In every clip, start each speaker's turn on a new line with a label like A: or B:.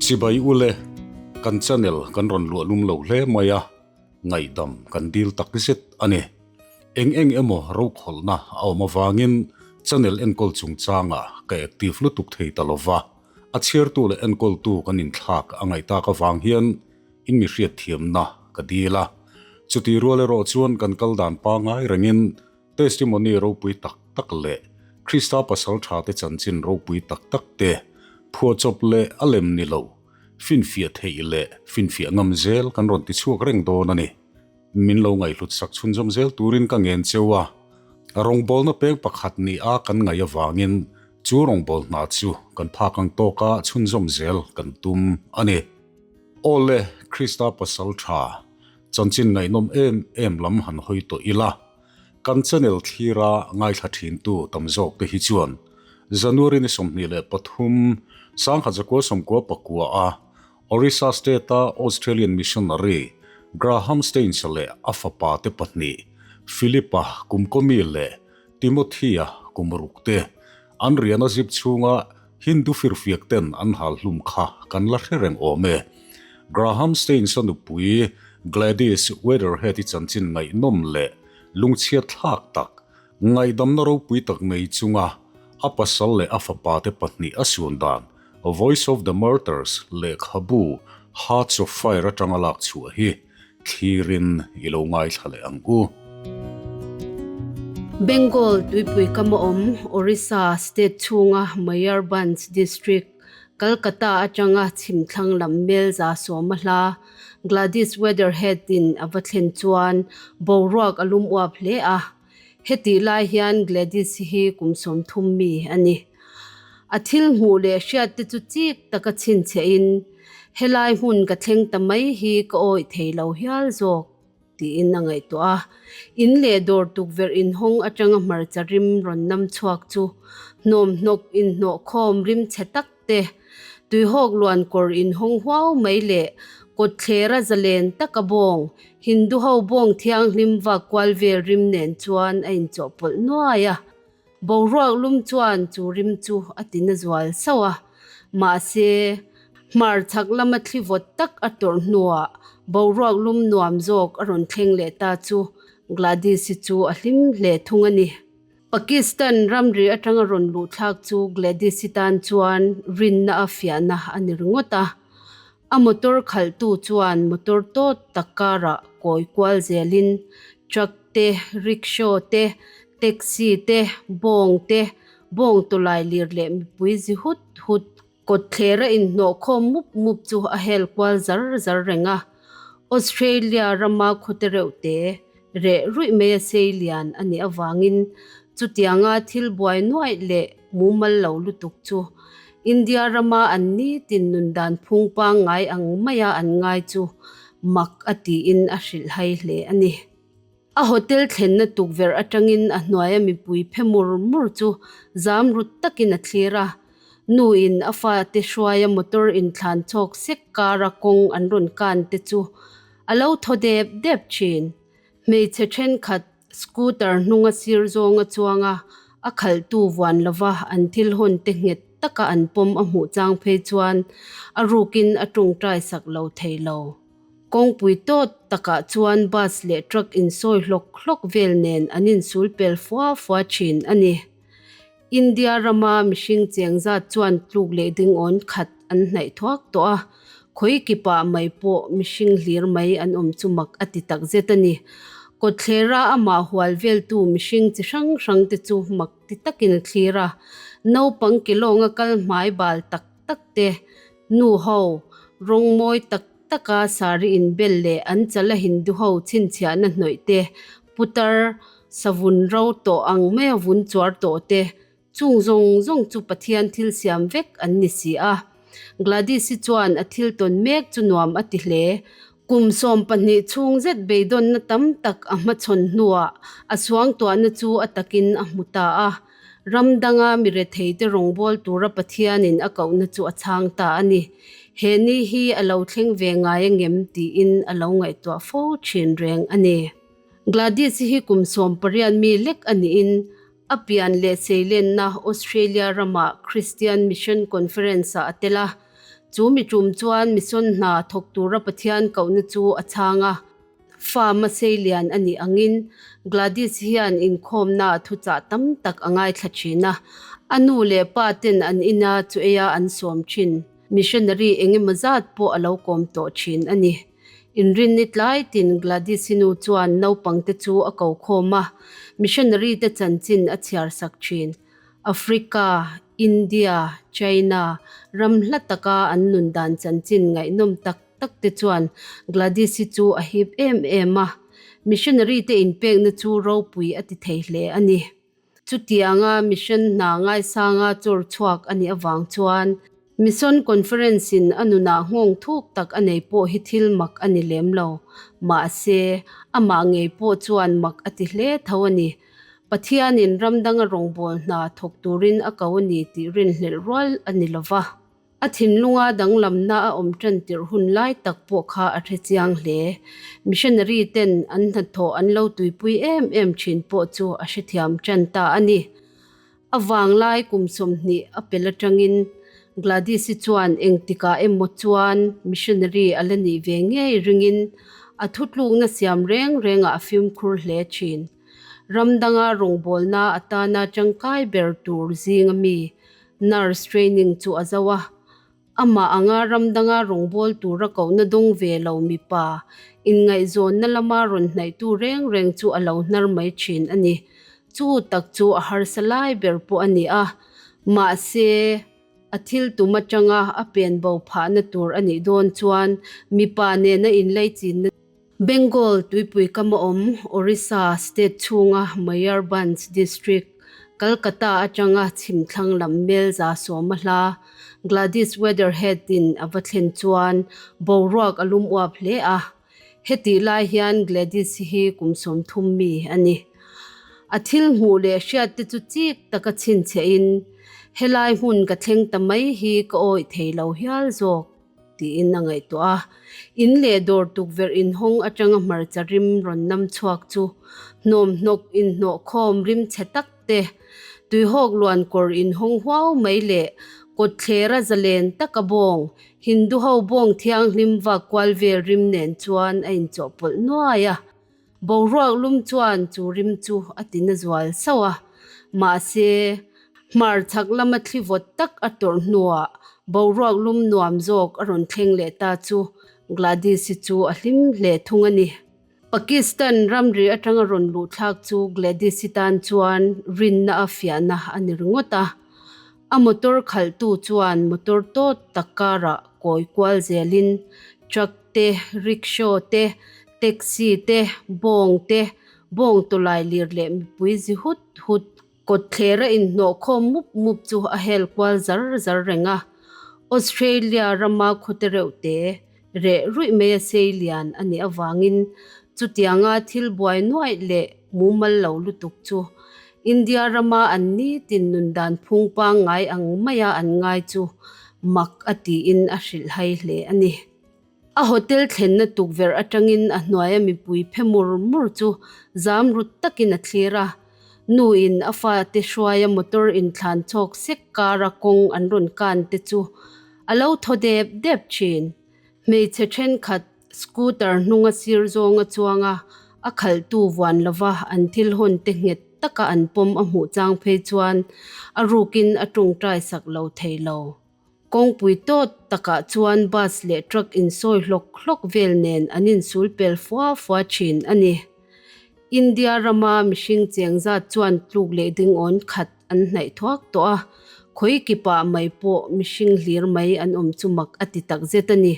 A: Chibai ule, kan channel kan rawn luah lum lo hle mai a, ngaihdam kan dil tak zet a ni. Eng eng emaw rokhawlhna a awm avangin channel enkawl chungchangah ka active lutuk thei ta lova, a chhiartu leh enkawltu kan inthlak a ngaih tak avang hian in mi hriatthiamna ka dil a. Chutih rual erawh chuan kan kal dan pangngai rengin testimony ropui tak tak leh Krista pasal tha te chanchin ropui tak tak te phuahchawp leh a lem ni lo finfiah theih leh finfiah ngam zel kan rawn ti chhuak reng dawn a ni. Min lo ngaihhlut sak chhunzawm zel turin ka ngen cheu a, rawngbawlna peng pakhat ni a kan ngaih avangin chu rawngbawlhna chu kan phak ang tawka chhunzawm zel kan tum a ni. Awle, Krista pasal tha, chanchin ngaihnawm em em lam han hawi tawh ila, kan channel thlira ngaithla thintu tam zawk te hi chuan January ni 23, 1999 a Orissa State-a Australian missionary Graham Staines-a leh a fapa te pahnih, Philip-a kum kawmi leh Timothy-a kum ruk te, an riahna zip chhunga Hindu firfiak ten an hal hlum kha kan la hre reng awm e. Graham Staines-a nupui Gladys Weatherhead-i chanchin ngaihnawm leh lungchhiat thlak tak, Ngaihdamna ropui tak nei chunga a pasal leh a fapate pahnih a suan dan Voice of the Martyrs lehkhabu Hearts of Fire atanga lak chhuah hi thlirin i lo ngaithla leh ang u.
B: Bengal tuipui kam a awm Orissa state chhunga Mayurbhanj district, Calcutta atanga chhimthlang lam mel 110 a hla Gladys Weatherhead in a va thlen chuan boruak a lum uap hle a. Hetih lai hian Gladys hi kum 30 mi a ni. A thil hmuh leh hriat te chu chik taka chhinchhiah in helai hmun ka thleng ta mai hi ka awih thei lo hial zawk tiin a ngaihtuah a. In leh dawr tukverh inhawng atanga hmarcha rim rawn nam chhuak chu hnawmhnawk inhnawh khawm rim chhe tak te, tuihawk luan kawr inhawng huau mai leh kawtthlera zalen taka bawng, Hindu ho bawng thianghlim vak kual vel rim nen chuan a inchawhpawlh nuai a. Boruak lum chuan chu rim chu a ti na zual sauh a, mahse, hmarchhak lama thli vawt tak a tawrh hnuah boruak lum nuam zawk a rawn thleng leh ta chu Gladys-i chu a hlim hle thung a ni. Pakistan ramri atanga rawn luh thlak chu Gladys-i tan chuan rinna a fiahna a ni ringawt a. A motor khalhtu chuan motor tawt tak karah kawi kual zelin truck te, rickshaw te, taxi te, bawng te, bawng tawlai lir leh mipui zi hut hut kawtthlera inhnawh khawm mup mup chu a hel kual zar zar reng a. Australia rama khawte reuh te reh ruih mai a sei lian a nih avangin chutianga thil buai nuaih leh mumal lo lutuk chu India rama an nitin nun dan phung pangngai ang maia an ngai chu mak a tiin a hrilhhai hle a ni. A hotel thlenna tukverh atangin a hnuaia mipui phe mur mur chu zam rut takin a thlir a. Nu in a fate hruaia motor inthlan chhawk sek kara kawng an rawn kan te chu a lo thaw dep dep thin. Hmeichhe thenkhat scooter hnunga sir zawnga chuanga a khalhtu vuan lova an thil hawn te nghet taka an pawm a hmuh chang phei chuan a rukin a tawngtai sak lo thei lo. Kawngpui tawt takah chuan bus leh truck insawi hlawk hlawk vel nen an insul pel fua fua thin a ni. India rama mihring cheng zat chuan tluk leh dingawn khat an hnaih thuak tawh a, khawi kipah mai pawh mihring hlir mai an awm chu mak a ti takzet a ni. Kawtthlera amah hual veltu mihring chi hrang hrang te chu mak ti takin a thlir a, naupang ke lawnga kal hmai bal tak tak te, nu ho, rawng mawi tak taka sari inbel leh an chala Hindu ho chhinchhiahna hnawih te, putar savun ro tawh ang maia vun chuar tawh te, chung zawng zawng chu Pathian thil siam vek an ni si a. Gladys-i chuan a thil tawn mek chu nuam a ti hle. Kum 12 chhung zet beidawnna tam tak a hmachhawn hnuah a suangtuahna chu a takin a hmu ta a. Ram danga mi retheite rawngbâwl tura Pathianin a kohna chu a chhang ta a ni. He ni hi a lo thleng ve ngai angem tiin a lo ngaihtuah fo thin reng a ni. Gladys-i hi kum 18 mi lek a niin a pian leh seilenna Australia rama Christian Mission Conference-ah a tel a. Chu mi tum chuan mission hna thawk tura Pathian kohna chu a chhang a. Farm a seilian a nih angin Gladys hian inkhawmna thuchah tam tak a ngaithla thin a. A nu leh pa ten an ina chu eia an sawm thin. Missionary engemaw zat pawh a lo kawm tawh thin a ni. Inrinni tlai tin Gladys-i nu chuan naupangte chu a ko khawm a, missionary te chanchin a chhiar sak thin. Africa, India, China ram hla taka an nun dan chanchin ngaihnawm tak tak te chuan Gladys-i chu a hip em em a, missionary te inpekna chu ropui a ti thei hle a ni. Chutianga mission hna ngaisanga chawr chhuak a nih avang chuan Mission Conference in a nunah nghawng thuk tak a nei pawh hi thil mak a ni lem lo. Mahse, amah ngei pawh chuan mak a ti hle tho a ni. Pathianin ram danga rawngbâwl hna thawk turin a ko a ni tih rinhlelh rual a ni lo va. A thinlunga danglamna a awm tan tirh hun lai tak pawh kha a hre chiang hle. Missionary ten an hnathawh an lo tuipui em em thin pawh chu a hrethiam tan ta a ni. A vanglai kum 20 a pel atangin Gladys-i chuan engtikah emaw chuan missionary a la nih ve ngei ringin a thutlukna siam reng rengah a fimkhur hle thin. Ram danga rawngbawlna atana tangkai ber tur zinga mi Nurse training chu a zo a, amah anga ram danga rawngbâwl tura kohna dawng ve lo mipa inngaihzawnna lama rawn hnaihtu reng reng chu a lo hnar mai thin a ni. Chu tak chu a harsa lai ber pawh a ni a, mahse, a thil tum atanga a pen bo phahna tur a nih dawn chuan mipa nena inleichinna Bengal tuipui kam a awm Orissa state chhunga Mayurbhanj district, Calcutta atanga chhimthlang lam mel 110 a hla Gladys Weatherhead in a va thlen chuan boruak a lum uap hle a. Hetih lai hian Gladys hi kum 30 mi a ni. A thil hmuh leh hriat te chu chik taka chhinchhiah in helai hmun ka thleng ta mai hi ka awih thei lo hial zawk. Tiin a ngaihtuah a. In leh dawr tukverh inhawng atanga hmarcha rim rawn nam chhuak chu hnawmhnawk inhnawh khawm rim chhe tak te, tuihawk luan kawr inhawng huau mai leh kawtthlera zalen taka bawng, Hindu ho bawng thianghlim vak kual vel rim nen chuan a inchawhpawlh nuai a. Boruak lum chuan chu rim chu a ti na zual sauh a, mahse, hmar chhak lama thli vawt tak a tawrh hnuah boruak lum nuam zawk a rawn thleng leh ta chu Gladys-i chu a hlim hle thung a ni. Pakistan ramri atanga rawn luh thlak chu Gladys-i tan chuan rinna a fiahna a ni ringawt a. A motor khalhtu chuan motor tawt tak karah kawi kual zelin truck te, rickshaw te, Taxi te, bawng te, bawng tawlai lir leh mipui zi hut hut, kawtthlera inhnawh khawm mup mup chu a hel kual zar zar reng a. Australia rama khawte reuh te reh ruih mai a sei lian a nih avangin chutianga thil buai nuaih leh mumal lo lutuk chu India rama an nitin nun dan phung pangngai ang maia an ngai chu mak a tiin a hrilhhai hle a ni. A hotel thlenna tukverh atangin a hnuaia mipui phe mur mur chu zam rut takin a thlir a. Nu in a fate hruaia motor inthlan chhawk sek kara kawng an rawn kan te chu a lo thaw dep dep thin. Hmeichhe thenkhat scooter hnunga sir zawnga chuanga a khalhtu vuan lova an thil hawn te nghet taka an pawm a hmuh chang phei chuan a rukin a tawngtai sak lo thei lo. Kawngpui tawt takah chuan bus leh truck insawi hlawk hlawk vel nen an insul pel fua fua thin a ni. India rama mihring cheng zat chuan tluk leh dingawn khat an hnaih thuak tawh a, khawi kipah mai pawh mihring hlir mai an awm chu mak a ti takzet a ni.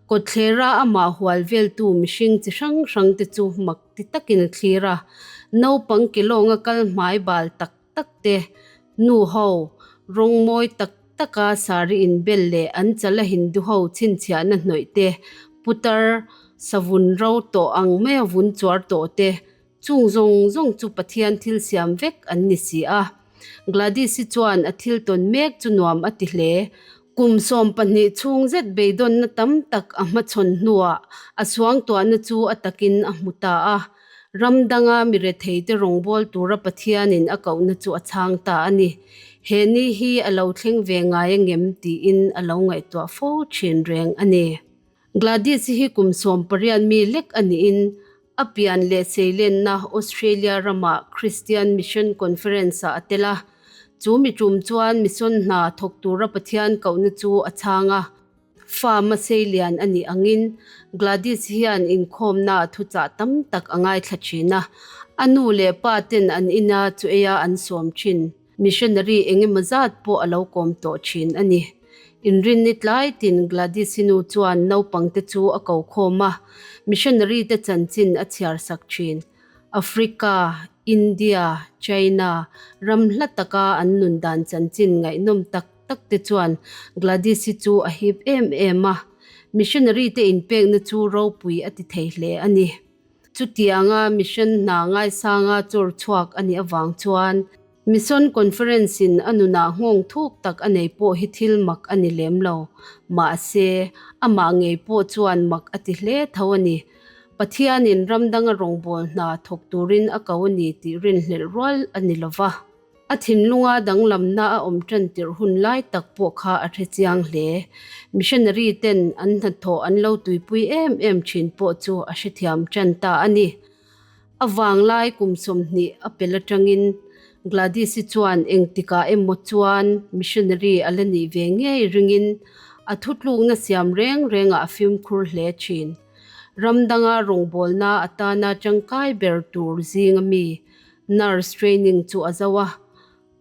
B: Kawtthlera amah hual veltu mihring chi hrang hrang te chu mak ti takin a thlir a, naupang ke lawnga kal hmai bal tak tak te, nu ho, rawng mawi tak taka sari inbel leh an chala Hindu ho chhinchhiahna hnawih te, putar savun ro tawh ang maia vun chuar tawh te, chung zawng zawng chu Pathian thil siam vek an ni si a. Gladys-i chuan a thil tawn mek chu nuam a ti hle. Kum 12 chhung zet beidawnna tam tak a hmachhawn hnuah a suangtuahna chu a takin a hmu ta a. Ram danga mi retheite rawngbâwl tura Pathianin a kohna chu a chhâng ta a ni. He ni hi a lo thleng ve ngai angem tiin a lo ngaihtuah fo thin reng a ni. Gladys hi kum 18 mi lek a niin a pian leh seilenna Australia ramah Christian Mission Conference-ah a tel a. Chu mi tum chuan mission hna thawk tura Pathian kohna chu a chhang a. Farm a seilian a nih angin Gladys hian inkhawmna thuchah tam tak a ngaithla thin a. A nu leh pa ten an ina chu eia an sawm thin. Missionary engemaw zat pawh a lo kawm tawh thin a ni. Inrinni tlai tin Gladys-i nu chuan naupangte chu a ko khawm a, missionary te chanchin a chhiar sak thin. Africa, India, China ram hla taka an nun dan chanchin ngaihnawm tak tak te chuan Gladys-i chu a hip em em a, missionary te inpekna chu ropui a ti thei hle a ni. Chutianga mission hna ngaisanga chawr chhuak a nih avang chuan Mission Conference in a nunah nghawng thuk tak a nei pawh hi thil mak a ni lem lo. Mahse, amah ngei pawh chuan mak a ti hle tho a ni. Pathianin ram danga rawngbâwl hna thawk turin a ko a ni tih rinhlelh rual a ni lo va. A thinlunga danglamna a awm tan tirh hun lai tak pawh kha a hre chiang hle. Missionary ten an hnathawh an lo tuipui em em thin pawh chu a hrethiam tan ta a ni. A vanglai kum 20 a pel atangin Gladys-i chuan engtikah emaw chuan missionary a la nih ve ngei ringin a thutlukna siam reng rengah a fimkhur hle thin. Ram danga rawngbawlna atana tangkai ber tur zinga mi Nurse training chu a zo a,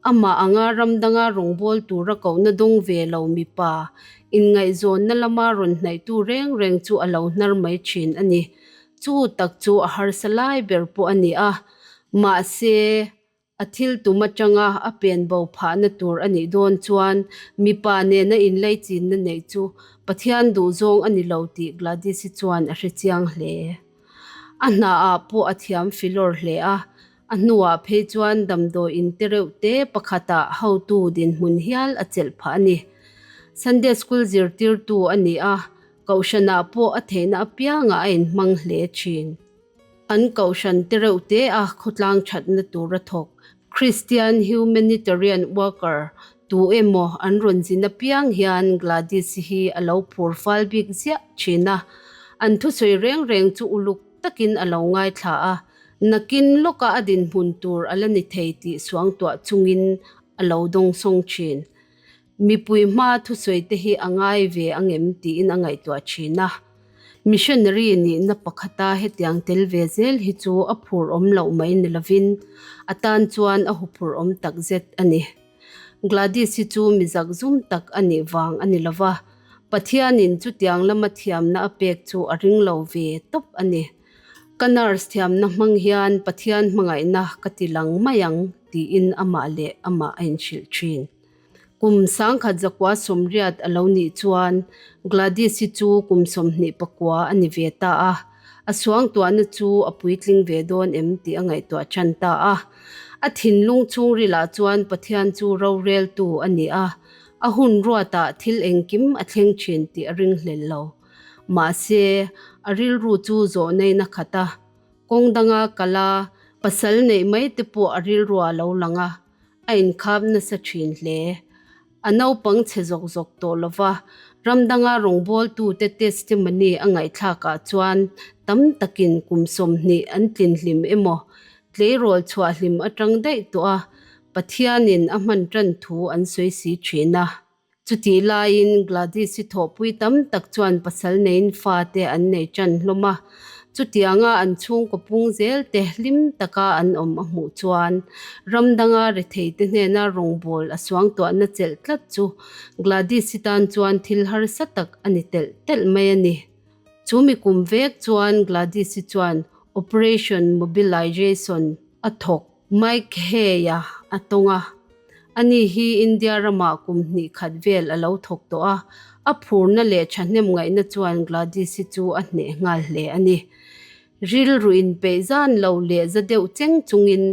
B: amah anga ram danga rawngbâwl tura kohna dawng ve lo mipa inngaihzawnna lama rawn hnaihtu reng reng chu a lo hnar mai thin a ni. Chu tak chu a harsa lai ber pawh a ni a, mahse, a thil tum atanga a pen bo phahna tur a nih dawn chuan mipa nena inleichinna neih chu Pathian duhzawng a ni lo tih Gladys-i chuan a hrechiang hle. A hnaah pawh a thiam filawr hle a, a hnuah phei chuan damdawi in te reuh te pakhatah hotu dinhmun hial a chelh phah a ni. Sunday School zirtirtu a ni a, kohhranah pawh a theihna apiangah a inhmang hle thin. An kohhran te reuh te a khawtlang thatna tur a thawk. Christian Humanitarian Worker tu emaw an rawn zin apiang hian Gladys hi a lo phur fal bik ziah thin a, an thusawi reng reng chu uluk takin a lo ngaithla a, nakin lawka a dinhmun tur a la ni thei tih suangtuah chungin a lo dawngsawng thin. Mipui hma thusawi te hi a ngai ve angem tiin a ngaihtuah thin a. Missionary nihna pakhata hetiang tel ve zel hi chu a phur awm loh mai ni lovin a tan chuan a huphur awm tak zet a ni. Gladys hi chu mi zakzum tak a nih vang a ni lova, Pathianin chutiang lama thiamna a pek chu a ring lo ve tawp a ni. Ka nurse thiamna hmang hian Pathian hmangaihna ka ti lang mai ang tiin amah leh amah a inhrilh thin. Kum 1980 a lo nih chuan Gladys-i chu kum 29 a ni ve ta a, a suangtuahna chu a puitling ve dawn em tih a ngaihtuah tan ta a. A thinlung chhungrilah chuan Pathian chu roreltu a ni a, a hun ruatah thil engkim a thleng thin tih a ringhlel lo. Mahse, a rilru chu zawhnain a khat a, kawng danga kal a, pasal neih mai te pawh a rilruah a lo lang a. A inkhap nasa thin hle. A naupang chhe zawk zawk tawh lova, ram danga rawngbawltute testimony a ngaihthlakah chuan tam takin kum 20 an tlin hlim emaw, tleirawl chhuah hlim atang daih tawh a, Pathianin a hman tan thu an sawi si thin a. Chutih laiin Gladys-i thawhpui tam tak chuan pasal neiin fate an nei tan hlawm a, chutianga an chhungkaw pung zel te hlim taka an awm a hmuh chuan ram danga retheite hnena rawngbâwl a suangtuahna chelh tlat chu Gladys-i tan chuan thil harsa tak a ni telh telh mai a ni. Chu mi kum vek chuan Gladys-i chuan Operation Mobilization a thawk. Mike Hay-a a tawng a, ani hi India ramah kum hnih khat vel a lo thawk tawh a, a phurna leh thahnem ngaihna chuan Gladys-i chu a hneh nghal hle a ni. Rilru inpeih zan lo leh za deuh cheng chungin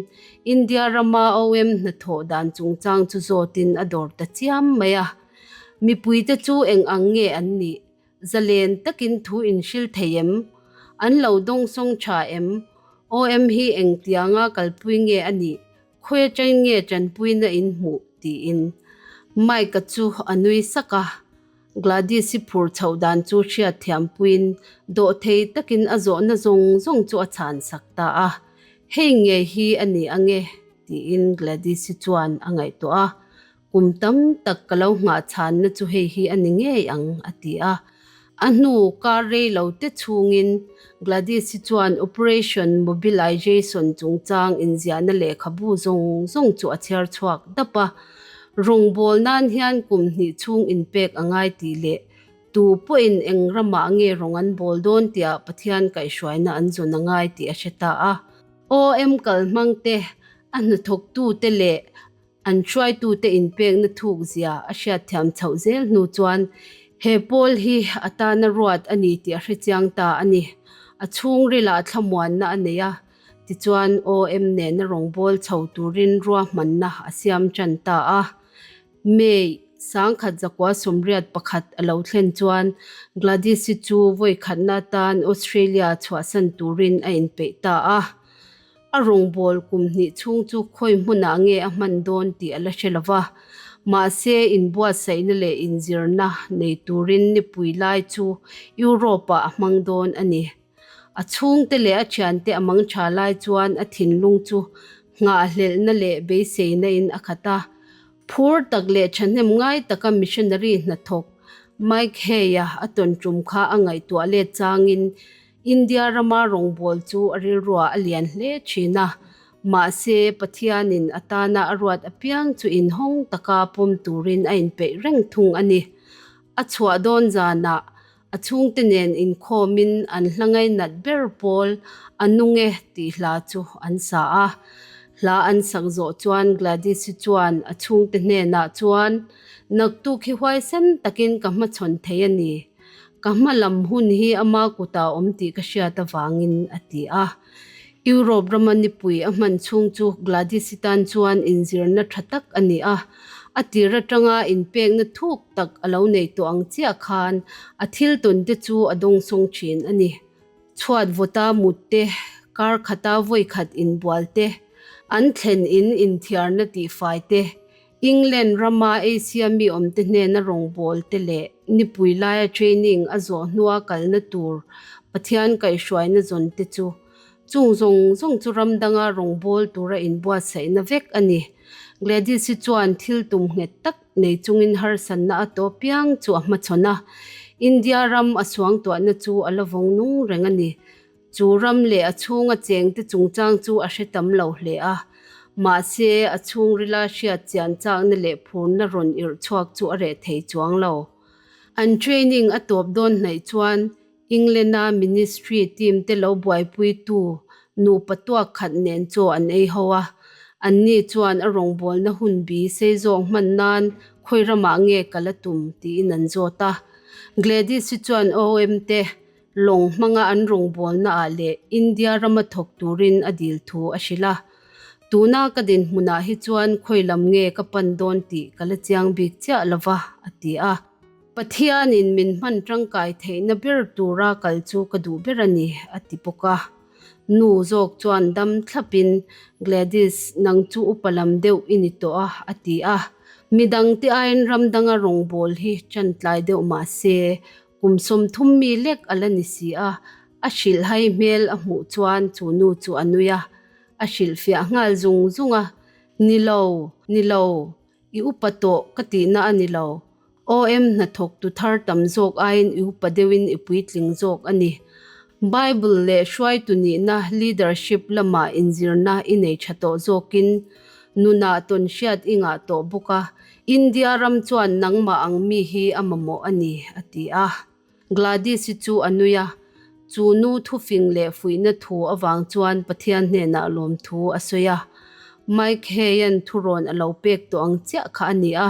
B: India rama OM hnathawh dan chungchang chu zawtin a dawr ta chiam mai a. Mipuite chu eng ang nge an nih? Zalen takin thu inhril thei em? An lo dawngsawng tha em? OM hi engtianga kalpui nge a nih? Khawi atangin nge tanpuina in hmuh? tiin. Mike-a chu a nui sak a, Gladys-i phur chhoh dan chu hriatthiam puiin dawhthei takin a zawhna zawng zawng chu a chhan sak ta a. Hei ngei hi a ni ange, tiin Gladys-i chuan a ngaihtuah a. Kum tam tak ka lo nghah chhanna chu hei hi a ni ngei ang, a ti a. A hnu kar rei lo te chhungin Gladys-i chuan Operation Mobilization chungchang inziahna lehkhabu zawng zawng chu a chhiar chhuak dap a. Rawngbâwl nan hian kum hnih chhung inpek a ngai tih leh tu pawhin eng ramah nge rawng an bâwl dawn tihah Pathian kaihhruaina an zawn a ngai tih a hre ta a. OM kalhmang te, a hnathawktute leh An hruaitute inpekna thuk zia a hriatthiam chhoh zel hnu chuan he pawl hi a tana ruat a ni tih a hrechiang ta a ni. A chhungrilah thlamuanna a nei a, tichuan OM nena rawngbâwl chho turin ruahmanna a siam ṭan ta a. May, 1981 a lo thlen chuan Gladys-i chu vawikhatna atan Australia chhuahsan turin a inpeih ta a. A rawngbâwl kum hnih chhung chu khawi hmunah nge a hman dawn tih a la hre lo va, mahse inbuatsaihna leh inzirna nei turin nipui lai chu Europe-ah a hmang dawn a ni. A chhungte leh a thiante a mang tha lai chuan a thinlung chu nghahhlelhna leh beiseina-in a khat a. Phur tak leh thahnem ngai taka missionary hnathawk Mike Hay-a a tawn tum kha a ngaihtuah let changin India rama rawngbâwl chu a rilruah a lian hle ṭhîn a, mahse, Pathianin a tâna a ruat apiang chu inhawng taka pawm tûrin a inpeih reng thung a ni. A chhuah dâwn zânah a chhûngte nên inkhâwmin an hla ngainat ber pâwl A nung e tih hla chu an sa a. Hla an sak zawh chuan Gladys-i chuan a chhûngte hnênah chuan, Naktuk hi huaisen takin ka hmachhawn thei a ni. Ka hma lam hun hi ama kutah awm tih ka hriat avangin, a ti a. Europe rama nipui a hman chhung chu Gladys-i tan chuan inzirna tha tak a ni a. A tir atanga inpekna thuk tak a lo nei tawh ang chiah khan a thil tawn te chu a dawngsawng thin a ni. Chhuat vawta mut te, kar khata vawi khat inbual te, an thlen in inthiarna tihfai te, England rama Asia mi awmte hnena rawngbâwl te leh nipui laia training a zawh hnua kalna tur Pathian kaihhruaina zawn te chu chung zawng zawng chu ram danga rawngbâwl tura inbuatsaihna vek a ni. Gladys-i chuan thil tum nghet tak nei chungin harsatna a tawh piang chu a hmachhawn a, India ram a suangtuahna chu a la vawng nung reng a ni. Chu ram leh a chhunga chengte chungchang chu a hre tam lo hle a, mahse a chhungrila hriat chian chakna leh phurna rawn irh chhuak chu a reh thei chuang lo. An training a tawp dawn hnaih chuan England-a ministry team te lo buaipuitu nupa tuak khat nen chaw an ei ho a, anni chuan a rawngbawlna hun bi sei zawk hman nan khawi ramah nge kal a tum tiin an zawt a. Gladys-i chuan OM te Lawng hmanga an rawngbawlnaah leh India rama thawk turin a dil thu a hrilh a. Tuna ka dinhmunah hi chuan khawi lam nge ka pan dawn tih ka la chiang bik chiah lo va, a ti a. Pathianin min hman tangkai theihna ber tura kal chu ka duh ber a ni, a ti bawk a. Nu zawk chuan dam thlapin, Gladys, nang chu upa lam deuh i ni tawh a, a ti a. Midangte aiin ram danga rawngbâwl hi ṭantlai deuh mah se, Kum 30 mi lek a la ni si a, a hrilhhai hmel a hmuh chuan chu nu chu a nui a, a hrilhfiah nghal zung zung a, Ni lo, ni lo, i upa tawh ka tihna a ni lo. OM hnathawk tu thar tam zawk aiin i upa deuhin i puitling zawk a ni. Bible leh hruaitu nihna, leadership, lamah inzirna i nei tha tawh zawkin nunah tawnhriat i ngah tawh bawk a, India ram chuan nangmah ang mi hi a mamawh a ni, a ti a. Gladys-i chu a nui a, chu nu thufing leh fuihna thu avang chuan Pathian hnenah lawmthu a sawi a. Mike Hay-a'n thurawn a lo pek tawh ang chiah kha a ni a,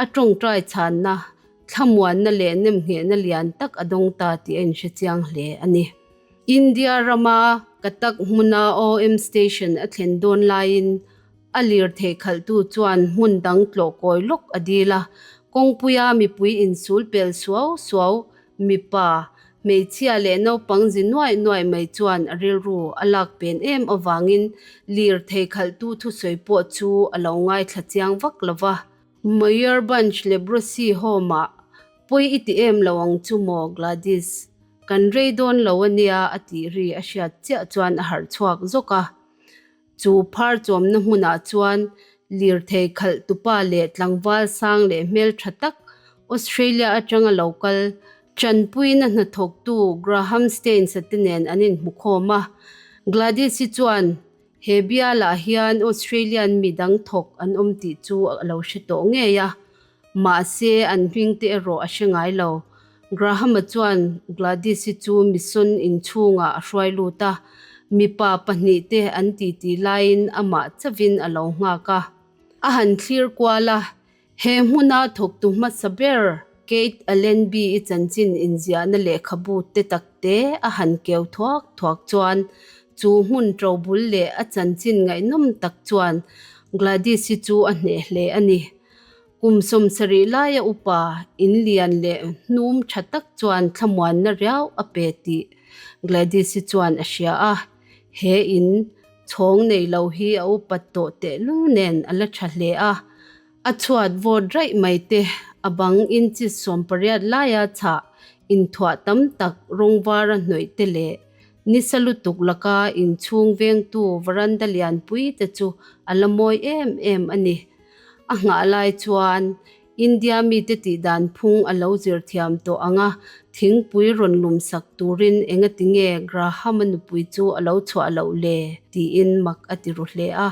B: a tawngtai chhanna, thlamuanna leh nemnghehna lian tak a dawng ta tih a inhre chiang hle a ni. India rama Katak hmuna OM station a thlen dawn laiin A lirthei khalhtu chuan hmun dang tlawh kawi lawk a dil a, kawngpuia mipui insul pel suau suau, mipa, hmeichhia leh naupang zi nuaih nuaih mai chuan a rilru a lak pen em avangin lirthei khalhtu thusawi pawh chu a lo ngaithla chiang vak lo va. Mayurbhanj Leprosy Home-ah pawi i ti em lo ang chu maw Gladys? Kan rei dawn lo a nia a tih ri a hriat chiah chuan a harh chhuak zawk a. Chu phar chawmna hmunah chuan lirthei khalh tupa leh tlangval sang leh hmeltha tak Australia atanga lo kal Tanpuina hnathawktu Graham Staines-a te nen an inhmukhawm a. Gladys-i chuan he bialah hian Australian mi dang thawk an awm tih chu a lo hre tawh ngei a, mahse an hming te erawh a hre ngai lo. Graham-a chuan Gladys-i chu mission inchhungah a hruai lut a, mipa pahnihte an titi laiin amah chavin a lo nghak a. A han thlir kual a, He hmuna thawktu hmasa ber Kate Allenby-i chanchin inziahna lehkhabu te tak te a han keu thuak thuak chuan chu hmun ṭo bul leh a chanchin ngaihnawm tak chuan Gladys-i chu a hneh hle a ni. Kum 70 laia upa in lian leh hnum ṭha tak chuan thlamuanna riau a pe tih Gladys-i chuan a hria a. He in chhawng nei lo hi a upat tawh tehlul nen a la tha hle a, a chhuat vawt raih mai te, a bang inches 18 laia chhah inthuah tam tak rawng vara hnawih te leh nisa lutuk laka inchhung vengtu varanda lianpui te chu a la mawi em em a ni. A nghah lai chuan India mite tih dan phung a lo zir thiam tawh ang a, thingpui rawn lum sak turin engati nge Graham-a nupui chu a lo chhuah loh le? tiin mak a ti ru hle a.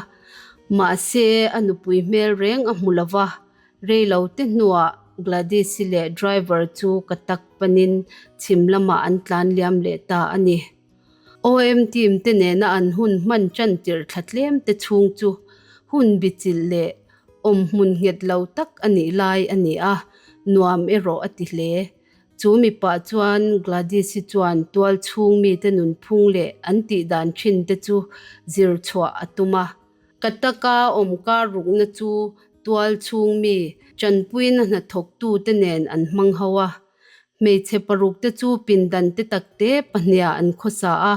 B: Mahse, a nupui hmel reng a hmu lo va, rei lo te hnuah Gladys-i leh driver chu ka tak panin chhim lamah an tlan liam leh ta a ni. OM team te nena an hun hman tan tirh thla tlem te chhung chu hun bichilh leh Awm hmun nghet lo tak a nih lai a ni a, nuam erawh a ti hle. Chu mipa chuan Gladys-i chuan tual chhung mite nunphung leh an tih dan thin te chu zir chhuah a tum a. Ka taka awm kar rukna chu tual chhung mi tanpuina hnathawktu te nen an hmang ho a. Hmeichhe paruk te chu pindan te tak te pahniha an khawsa a,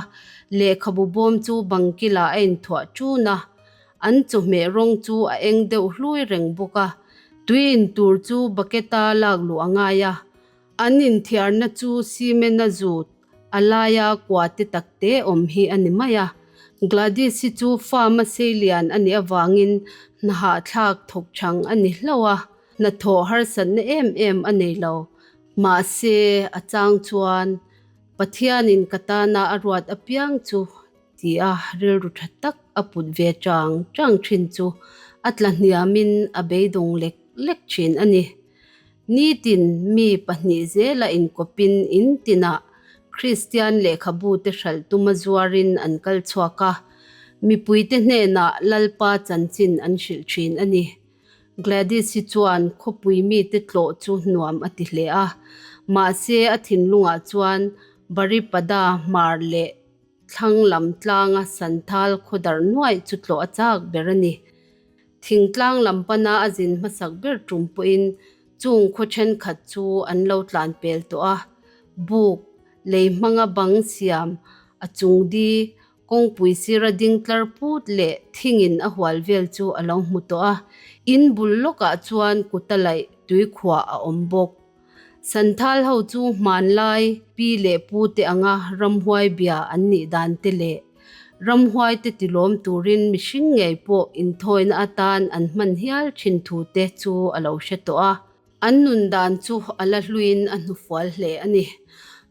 B: lehkhabu bawm chu bangkilah a inthuah ṭun a. An chawhmeh rawng chu a eng deuh hlui reng bawk a, tui in tur chu bucket-a lak luh a ngai a. An inthiarna chu cement-a zut, a laia kua te tak te awm hi a ni mai a. Gladys-i chu farm-a seilian a nih avangin hnahahthlak thawk chang a ni hlauh a. Hnathawh harsatna em em a nei lo. Mahse, a chang chuan Pathianin ka tana a ruat apiang chu tia rilru tha tak a put ve chang chang thin chu a tla hniamin a beidawng lek lek thin a ni. Nitin mi pahnih zela inkawpin in tinah Kristian lehkhabute hralh tuma zuarin an kal chhuak a, mipuite hnenah Lalpa chanchin an hrilh thin a ni. Gladys-i chuan khawpui mite tlawh chu nuam a ti hle a, mahse a thinlungah chuan Baripada hmar leh thlang lam tlanga Santhal khawdar nuaih chu tlawh a chak ber a ni. Thingtlang lam pana a zin hmasak ber tum pawhin chung khaw thenkhat chu an lo tlan pel tawh a, buk, lei hmanga bang siam, a chung di, Kawngpui sira ding tlar put leh thingin a hual vel chu a lo hmu tawh a, in bul lawkah chuan kuta laih tuikhuah a awm bawk. Santhal ho chu hmanlai pi leh pu te anga ramhuai bia an nih dan te leh ramhuai te tilawm turin mihring ngei pawh inthawina atan an hman hial thin thu te chu a lo hre tawh a. An nun dan chu a la hluin a hnufual hle a ni.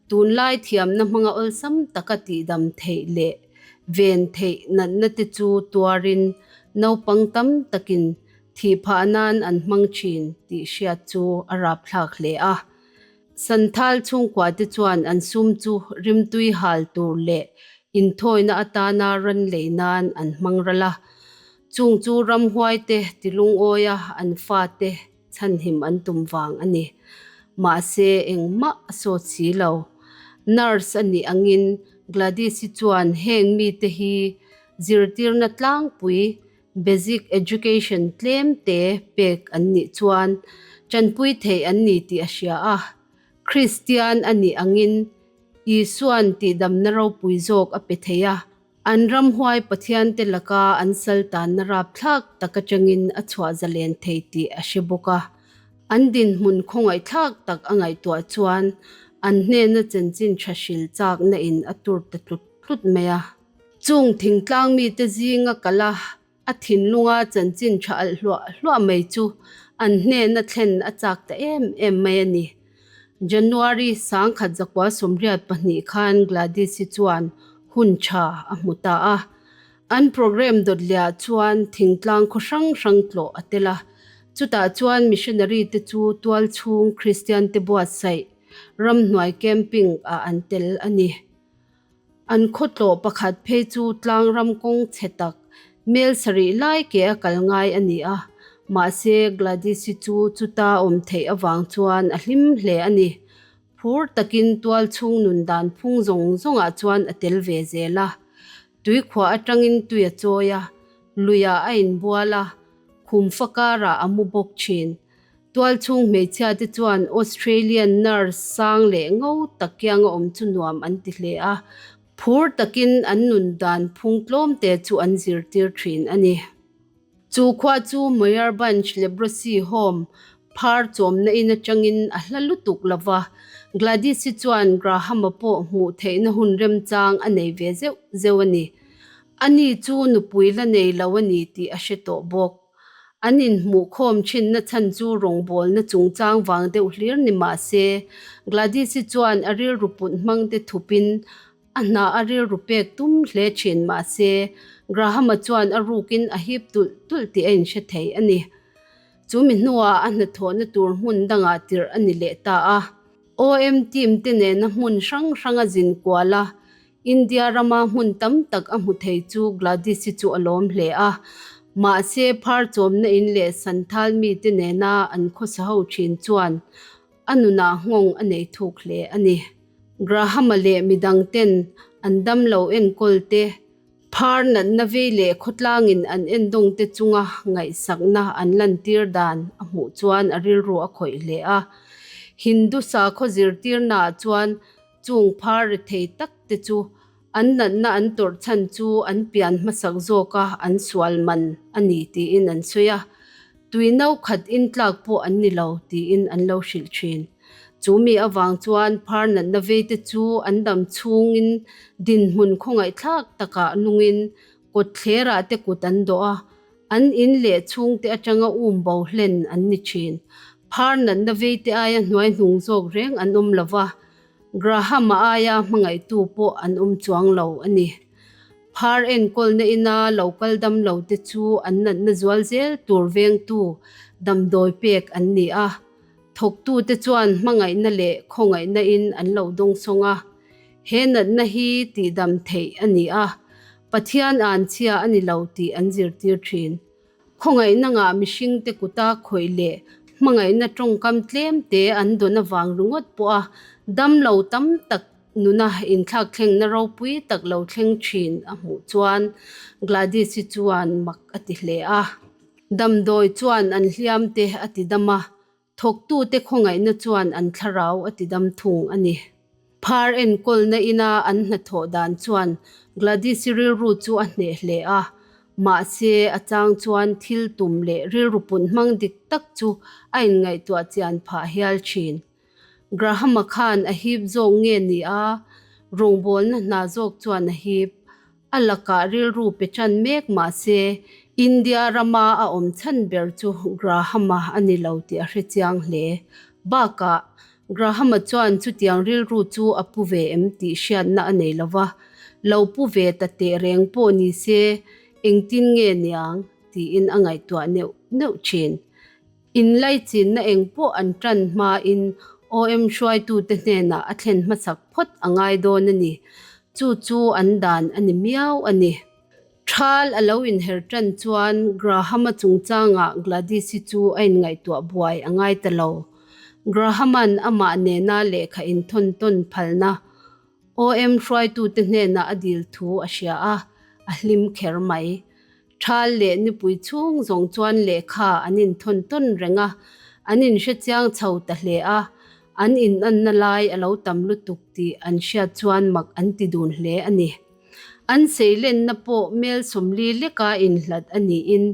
B: Tunlai thiamna hmanga awlsam taka tihdam theih leh ven theih natna te chu tuarin naupang tam takin thih phah nan an hmang thin tih hriat chu a rapthlak hle a. Santhal chhungkua te chuan an sum chu rimtui hal tur leh inthawina atana ran lei nan an hmang ral a. Chung chu ramhuai te tilungawia an fate chhanhim an tum vang a ni. Mahse, engmah a sawt si lo. Nurse a nih angin Gladys-i chuan heng mite hi zirtirna tlangpui, basic education, tlem te pek an nih chuan tanpui theih an ni tih a hria a. Kristian a nih angin Isua'n tihdamna ropui zawk a pe thei a. An ramhuai pathiante laka an sal tanna rapthlak tak atangin a chhuah zalen thei tih a hre bawk a. An dinhmun khawngaihthlak tak a ngaihtuah chuan an hnena chanchin tha hril chakna in a tur ta tlut tlut mai a. Chung thingtlang mite zinga kal a, a thinlunga chanchin tha alh hluah hluah mai chu an hnena thlen a chak ta em em mai a ni. January 1982 khan Gladys-i chuan hun tha a hmu ta a. An programme dawtliah chuan thingtlang khaw hrang hrang tlawh a tel a. Chutah chuan missionary te chu tualchhung Kristian te buatsaih ramhnuai camping ah an tel a ni. An khawtlawh pakhat phei chu tlang ram kawng chhe tak mel sarih lai ke a kal ngai a ni a, mahse Gladys-i chu chuta awm theih avang chuan a hlim hle a ni. Phur takin tual chhung nun dan phung zawng zawngah chuan a tel ve zel a. Tuikhuah atangin tui a chawi a, luiah a inbual a, khum fa karah a mu bawk thin. Tualchhung hmeichhia te chuan Australian nurse sang leh ngo tak kianga awm chu nuam an ti hle a, phur takin an nun dan phung tlawm te chu an zirtir thin a ni. Chu khua chu Mayurbhanj Leprosy Home phar chawmna in atangin a hla lutuk lo va, Gladys-i chuan Graham-a pawh hmuh theihna hun remchang a nei ve zeuh zeuh a ni. Ani chu nupui la nei lo a ni tih a hre tawh bawk. An inhmuhkhawm thinna chhan chu rawngbawlna chungchang vang deuh hlir ni mah se, Gladys-i chuan a rilru put hmang te thupin a hna a rilru pek tum hle thin mah se, Graham-a chuan a rukin a hip tulh tulh tih a inhre thei a ni. Chu mi hnuah a hnathawhna tur hmun dangah tirh a ni leh ta a. OM team te nena hmun hrang hranga zin kual a, India rama hmun tam tak a hmu thei chu Gladys-i chu a lawm hle a. Mahse, phar chawmna in leh Santhal mite nena an khawsa ho thin chuan a nunah nghawng a nei thuk hle a ni. Graham-a leh midang ten an damlo enkawl te, phar natna vei leh khawtlangin an endawng te chunga ngaihsakna an lantir dan a hmuh chuan a rilru a khawih hle a. Hindu sakhaw zirtirnaah chuan Chung phar ri thei tak te chu an natna an tawrh chhan chu an pian hmasak zawka an sual man a ni tiin an sawi a, tui no khat in tlak pawh an ni lo tiin an lo hrilh thin. Chu mi avang chuan phar natna vei te chu an dam chhungin dinhmun khawngaihthlak takah nungin kawtthlerah te kut an dawh a, An in leh chhungte atanga um bo hlen an ni thin. Phar natna veite aia hnuai hnung zawk reng an awm lo va, Graham-a aia hmangaihtu pawh an awm chuang lo a ni. Phar enkawlna ina lo kal dam lo te chu an natna zual zel tur vengtu damdawi pek an ni a. Thawktute chuan hmangaihna leh khawngaihna in an lo dawngsawng a. He natna hi tihdam theih a ni a, Pathian anchhia a ni lo tih an zirtir thin. Khawngaihna ngah mihringte kuta khawih leh hmangaihna tawngkam tlemte an dawn avang ringawt pawha damlo tam tak nuna inthlakthlengna ropui tak lo thleng thin a hmuh chuan Gladys-i chuan mak a ti hle a. Damdawi chuan an hliamte a tidam a, Thawktute khawngaihna chuan an thlarau a tidam thung a ni. Phar enkawlna ina an hnathawh dan chuan Gladys-i rilru chu a hneh hle a, mahse a chang chuan thil tum leh rilru put hmang dik tak chu a inngaihtuah chian phah hial thin. Graham-a khan a hip zawk nge ni a, rawngbawlna hna zawk chuan a hip. A lakah rilru pe ṭan mek mah se, India rama a awm chhan ber chu Graham-a a ni lo tih a hre chiang hle. Bakah, Graham-a chuan chutiang rilru chu a pu ve em tih hriatna a nei lo va, lo pu ve ta teh reng pawh ni se, engtin nge niang? tiin a ngaihtuah neuh neuh ṭhin. Inlaichinna eng pawh an ṭan hmain OM hruaitute hnenah a thlen hmasak phawt a ngai dawn a ni. Chu chu an dan a ni miau a ni. Thal a lo inher ṭan chuan Graham-a chungchangah Gladys-i chu a inngaihtuah buai a ngai ta lo. Graham-a'n amah nena lehkha inthawn tawn phalna OM hruaitute hnenah a dil thu a hria a, a hlim kher mai. Thal leh nipui chhung zawng chuan lehkha an inthawn tawn reng a, an inhre chiang chho ta hle a, an inanna lai a lo tam lutuk tih an hriat chuan mak an ti dun hle a ni. An seilenna pawh mel 40 leka inhlat a niin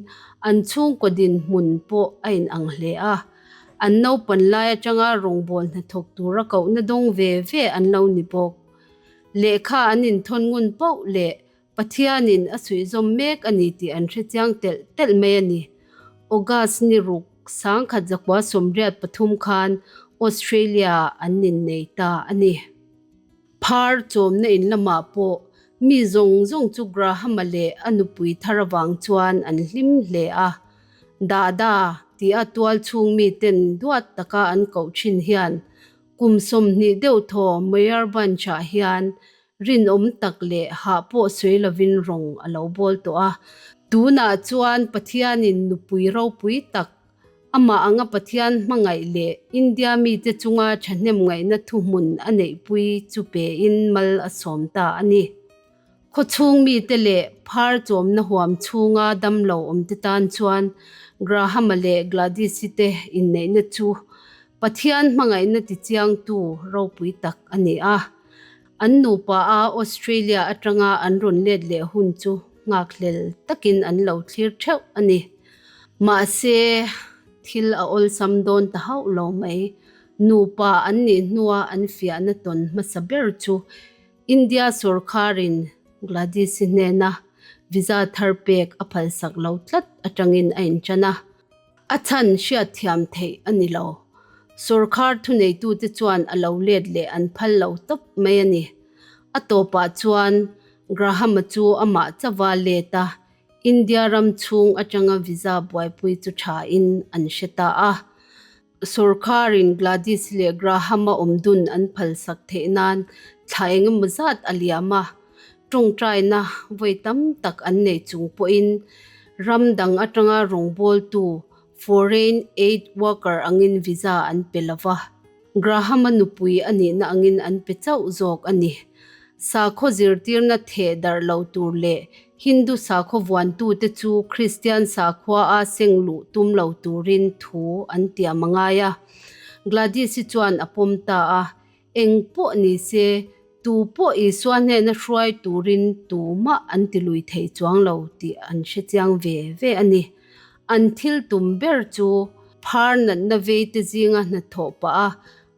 B: an chhungkaw dinhmun pawh a inang hle a. An naupan lai atanga rawngbawl hnathawk tura kohna dawng ve ve an lo ni bawk. Lehkha an inthawn ngun poh leh Pathianin a suihzawm mek a ni tih an hre chiang telh telh mai a ni. August ni ruk 1983 khan Australia an innei ta a ni. Phar chawmna in lamah pawh mi zawng zawng chu Graham-a leh a nupui thar avang chuan an hlim hle a. Dada tia tual chhung miten duat taka an koh thin hian kum 20 deuh thaw Mayurbhanj-ah hian rinawm tak leh hah pawh sawi lovin rawng a lo bawl tawh a. Tunah chuan Pathianin nupui ropui tak Amah anga Pathian hmangaih leh India mite chunga thahnem ngaihna thuhmun a neihpui chu pein mal a sawm ta a ni. Khawchhung mite leh phar chawmna huam chhunga damlo awmte tan chuan Graham-a leh Gladys-i te inneihna chu Pathian hmangaihna tichiangtu ropui tak a ni a. An nupa a Australia atanga an rawn let leh hun chu nghakhlel takin an lo thlir theuh a ni. Mahse, thil a awlsam dawn ta hauh lo mai. Nupa an nih hnua an fiahna tawn hmasa ber chu India sawrkharin Gladys-i hnena visa thar pek a phalsak lo tlat atangin a inṭan a. A chhan hriatthiam theih a ni lo. Sawrkhar thuneitute chuan a lo let leh an phal lo tawp mai a ni. A tawpah chuan Graham-a chu amah chauha let a, India ram chhung atanga visa buaipui chu thain an hre ta a. Sawrkharin Gladys leh Graham-a awmdun an phalsak theih nan thla engemaw zat a liam a. Tawngtaina vawi tam tak an nei chung pawhin ram dang atanga rawngbawltu foreign aid worker angin visa an pe lo va. Graham-a nupui a nihna angin an pe chauh zawk a ni. Sakhaw zirtirna theh darh lo tur leh Hindu sakhaw vuantute chu Kristian sakhua a seng luh tum lo turin thu an tiam a ngai a. Gladys-i chuan a pawm ta a, Eng pawh ni se, tu pawh Isua hnena hruai turin tumah an ti lui thei chuang lo tih an hre chiang ve ve a ni. An thil tum ber chu phar natna veite zinga hnathawh pah a,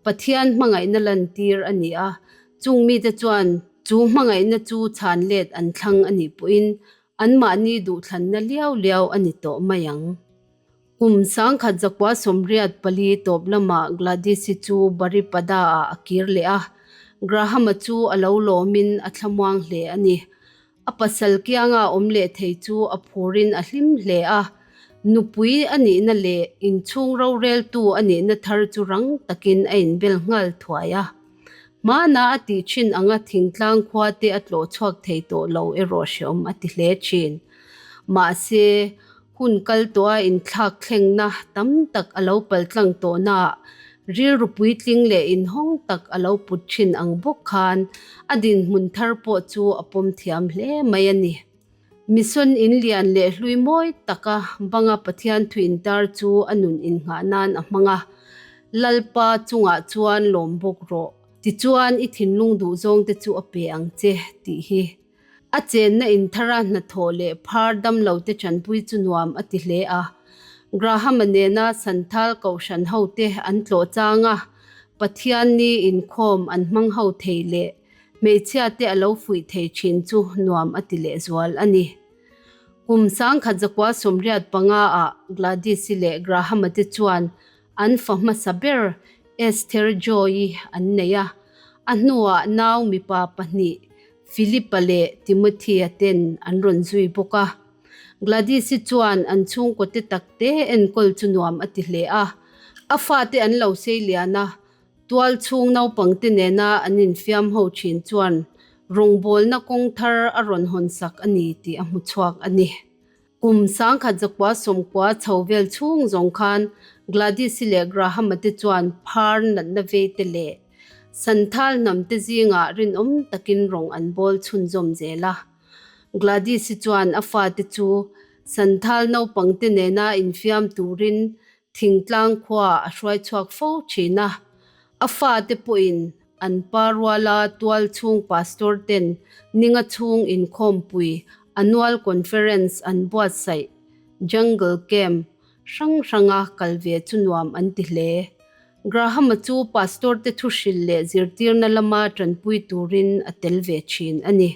B: Pathian hmangaihna lantir a ni a, chung mite chuan chu hmangaihna chu chhan let an thlang a nih pawhin anmahni duhthlanna liau liau a ni tawh mai ang. Kum 1984 tawp lamah Gladys-i chu Baripada-ah a kir leh a, Graham-a chu a lo lawmin a thlamuang hle a ni. A pasal kianga awm leh thei chu a phurin a hlim hle a, nupui a nihna leh inchhung roreltu a nihna thar chu rang takin a inbel nghal thuai a. Hmana a tih thin anga thingtlang khua te a tlawh chhuak thei tawh lo erawh hreawm a ti hle thin. Mahse, hun kal tawha inthlak thlengna tam tak a lo paltlang tawhnaah rilru puitling leh inhawng tak a lo put thin ang bawk khan a dinhmun thar pawh chu a pawm thiam hle mai a ni. Mission in lian leh hlui mawi taka banga Pathian thu intar chu a nun innghah nan a hmang a, Lalpa chungah chuan lawm bawk rawh, tichuan i thinlung duhzawng te chu a pe ang che tih hi. A chenna inthara hnathawh leh phar damlo te tanpui chu nuam a ti hle a. Graham-a nena Santhal Kohhran hote an tlawh chang a, Pathian ni inkhawm an hmang ho thei leh hmeichhia te a lo fuih thei thin chu nuam a ti lehzual a ni. Kum 1985 ah Gladys-i leh Graham-a te chuan An fa hmasa ber Esther Joy-i an nei a, a hnuah nau mipa pahnih Philip-a leh Timothy-a ten an rawn zui bawk a. Gladys-i chuan an chhungkaw te takte enkawl chu nuam a ti hle a, a fate an lo sei lian a, tual chhung naupangte nena an infiam ho thin chuan rawngbawlna kawng thar a rawn hawnsak a ni tih a hmu chhuak a ni. Kum 1990 chho vel chhung zawng khan Gladys-i leh Graham-a te chuan phar natna vei te leh Santhal hnam te zingah rinawm takin rawng an bawl chhunzawm zel a. Gladys-i chuan a fate chu Santhal naupang te nena infiam turin thingtlang khuaah a hruai chhuak fo thin a. A fate pawhin. An pa ruala tual chhung pastor ten ninga chhung inkhawmpui annual conference an buatsaih Jungle Camp hrang hranga kal ve chu nuam an ti hle. Graham-a chu pastor te thuhrilh leh zirtirna lama tanpui turin a tel ve thin a ni.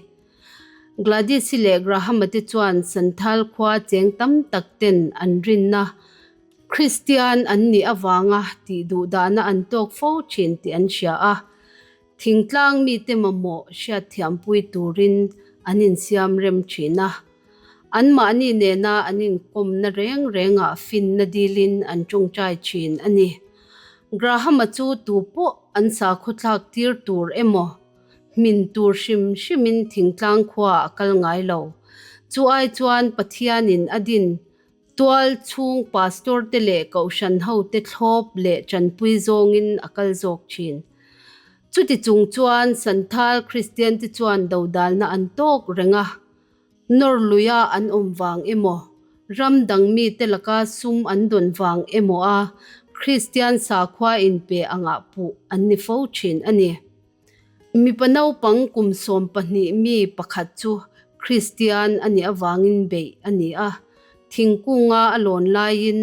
B: Gladys-i leh Graham-a te chuan Santhal khua cheng tam tak ten an rinna Kristian an nih avanga tih duhdahna an tawk fo thin tih an hria a, thingtlang mite mamawh hriatthiampui turin an insiam rem thin a. Anmahni nena an inkawmna reng rengah finna dilin an tawngtai thin a ni. Graham-a chu tu pawh an sakhaw thlak tir tur emaw, hmin tur hrim hrimin thingtlang khuaah a kal ngai lo. Chu ai chuan Pathianin a din Tual chhung pastor te leh kohhran ho te thlawp leh tanpui zawngin a kal zawk thin. Chuti chung chuan Santhal Kristian te chuan dodalna an tawk reng a, nawr luia an awm vang emaw, ram dang mite laka sum an dawn vang emaw a Kristian sakhua inpe angah puh an ni fo thin a ni. Mipa naupang kum 12 mi pakhat chu Kristian a nih avangin beih a ni a. Thingkunga a lawn laiin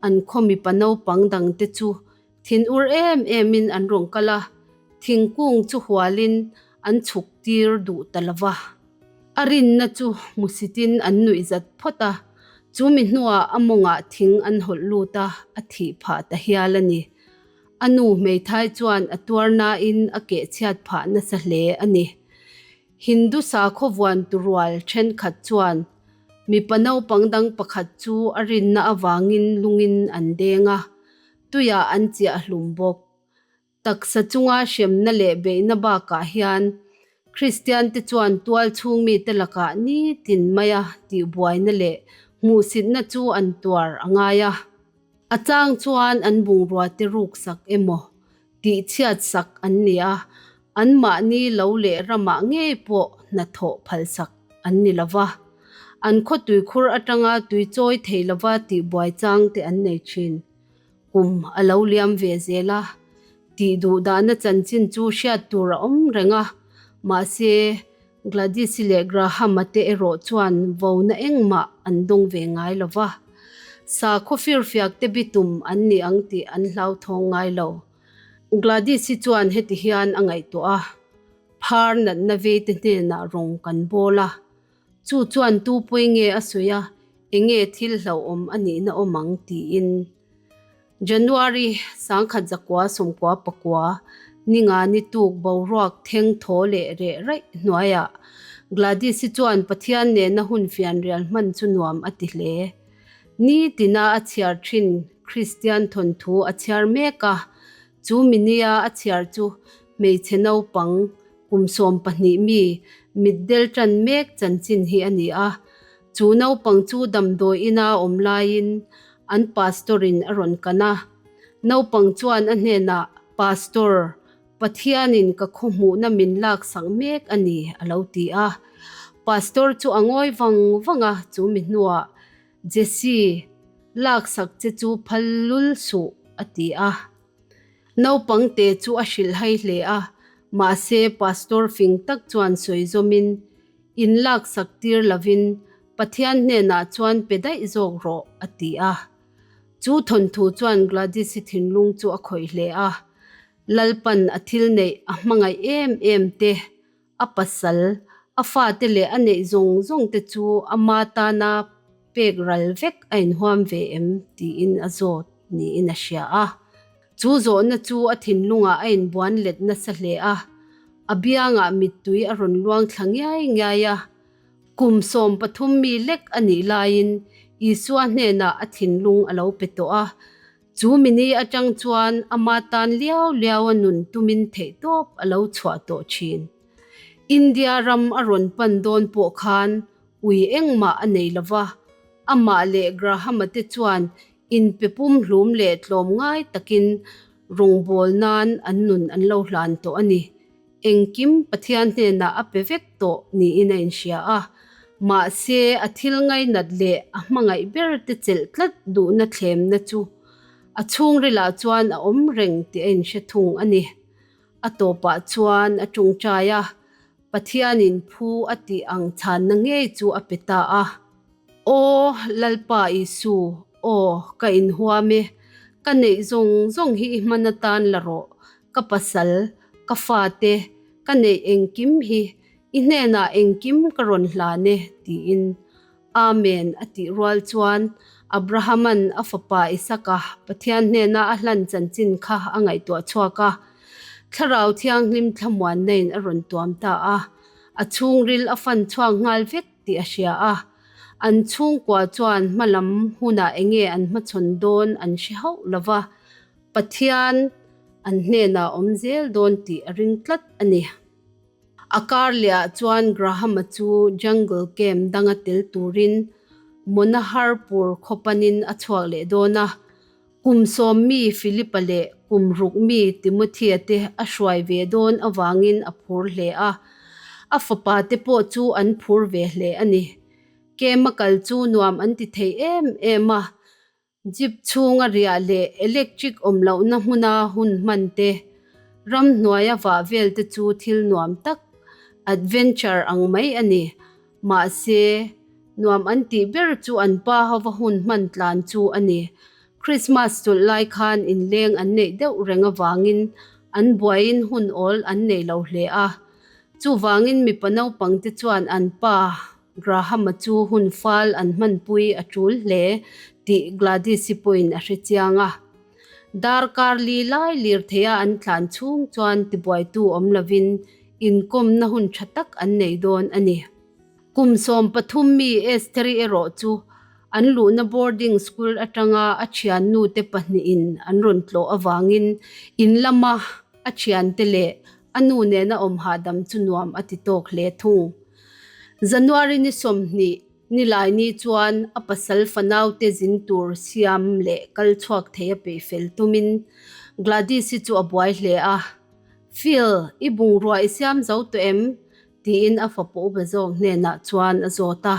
B: an khaw mipa naupang dangte chu thinur em emin an rawn kal a, thingkung chu hualin an chhuk tir duh ta lo va. A rinna chu hmusitin an nuihzat phawt a, chu mi hnuah a mawngah thing an hawlh lut a, a thih phah ta hial a ni. A nu hmeithai chuan a tuar nain a kehchhiat phah nasa hle a ni. Hindu sakhaw vuantu rual thenkhat chuan mipa naupang dang pakhat chu a rinna avangin lungin an deng a, tuiah an chiah hlum bawk. Taksa chunga hremna leh beihna bakah hian Kristiante chuan tual chhung mite lakah nitin maia tihbuaina leh hmuhsitna chu an tuar a ngai a. A chang chuan an bungrua te ruk sak emaw tih chhiat sak an ni a, anmahni lo leh ramah ngei pawh hnathawh phal sak an ni lo va. An khaw tuikhur atanga tui chawi thei lova tihbuai chang te an nei thin. Kum a lo liam ve zel a, tih duh dahna chanchin chu hriat tur a awm reng a, mahse Gladys-i leh Graham-a te erawh chuan vona engmah an dawng ve ngai lo va. Sakhaw firfiak te bitum an ni ang tih an hlauthawng ngai lo. Gladys-i chuan heti hian a ngaihtuah a, Phar natna vei te hnenah rawng kan bawl a. Chu chuan tu pawi nge a sawi a, enge thil hlauhawm a nihna awm ang tiin. January 1999, ninga ni tuk boruak theng thaw leh reh raih hnuaiah Gladys-i chuan Pathian nena hun fianrial hman chu nuam a ti hle. Nitina a chhiar thin Kristian thawnthu a chhiar mek a, chu minia a chhiar chu hmeichhe naupang kum 12 mi mitdel tan mek chanchin hi a ni a. Chu naupang chu damdawi ina awm laiin an pastor-in a rawn kan a. Naupang chuan a hnenah, Pastor, Pathianin ka khawhmuhna min laksak mek a ni, a lo ti a. Pastor chu a ngawi vang vang a, chu mi hnuah, Jesse, laksak che chu phal lul suh, a ti a. Naupang te chu a hrilhhai hle a, mahse pastor fing tak chuan sawi zawmin, In laksak tir lovin Pathian hnenah chuan pe daih zawk rawh, a ti a. Chu thawnthu chuan Gladys-i thinlung chu a khawih hle a. Lalpan a thil neih a hmangaih em em te, a pasal, a fate leh a neih zawng zawng te chu ama tana pek ral vek a inhuam ve em tiin a zawt niin a hria a. Chu zawhna chu a thinlungah a inbuan let nasa hle a, a biangah mittui a rawn luang thla ngiai ngiai a. Kum 13 mi lek a nih laiin Isua hnenah a thinlung a lo pe tawh a. Chu mini atang chuan ama tan liau liau a nun tumin theihtawp a lo chhuah tawh thin. India ram a rawn pan dawn pawh khan ui engmah a nei lova, amah leh Graham-a te chuan inpe pumhlum leh tlawm ngai takin rawngbâwl nan an nun an lo hlan tawh a ni. Engkim Pathian hnenah a pe vek tawh niin a inhria a, mahse a thil ngainat leh a hmangaih ber te chelh tlat duhna thlemna chu a chhungrilah chuan a awm reng tih a inhre thung a ni. A tawpah chuan a tawngtai a, Pathianin phu a tih ang chhanna ngei chu a pe ta a. Aw Lalpa Isu, aw, ka inhuam e, ka neih zawng zawng hi i hman atan la rawh, ka pasal, ka fate, ka neih engkim hi i hnenah engkim ka rawn hlan e, tiin Amen a tih rual chuan Abrahama'n a fapa Isaka Pathian hnena a hlan chanchin kha a ngaihtuah chhuak a. Thlarau Thianghlim thlamuannain a rawn tuam ta a, a chhungril a fan chhuak nghal vek tih a hria a. An chhungkua chuan hmalam hunah enge an hmachhawn dawn an hre hauh lo va, Pathian an hnenah awm zel dawn tih a ring tlat a ni. A kar lehah chuan Graham-a chu Jungle Camp danga tel turin Monaharpur khaw panin a chhuak leh dawn a. Kum sawmmi Philip-a leh kum rukmi Timothy-a te a hruai ve dawn avangin a phur hle a. A fapa te pawh chu an phur ve hle a ni. Camp-a kal chu nuam an ti thei em em a. Jeep chhunga riah leh electric awm lohna hmuna hun hman te, ramhnuaia vah vel te chu thil nuam tak, adventure ang mai a ni. Mahse, nuam an tih ber chu an pa hova hun hman tlan chu a ni. Christmas chawlh lai khan inleng an neih deuh reng avangin an buaiin hun awl an nei lo hle a. Chuvangin mipa naupang te chuan an pa Graham-a chu hun fal an hmanpui a tul hle tih Gladys-i pawhin a hre chiang a. Darkar li lai lirtheia an tlan chhung chuan tibuaitu awm lovin inkawmna hun tha tak an nei dawn a ni. Kum 13 mi Estheri erawh chu an luhna boarding school atanga a thiannute pahnihin an rawn tlawh avangin in lama a thiante leh A nu nena awm hahdam chu nuam a ti tawk hle thung. January ni 20 nilai ni chuan a pasal fanaute zin tur siam leh kal chhuak thei a peih fel tumin Gladys-i chu a buai hle a. Phil, i bungrua i siam zo tawh em? tiin a fapa upa zawk hnenah chuan a zawt a.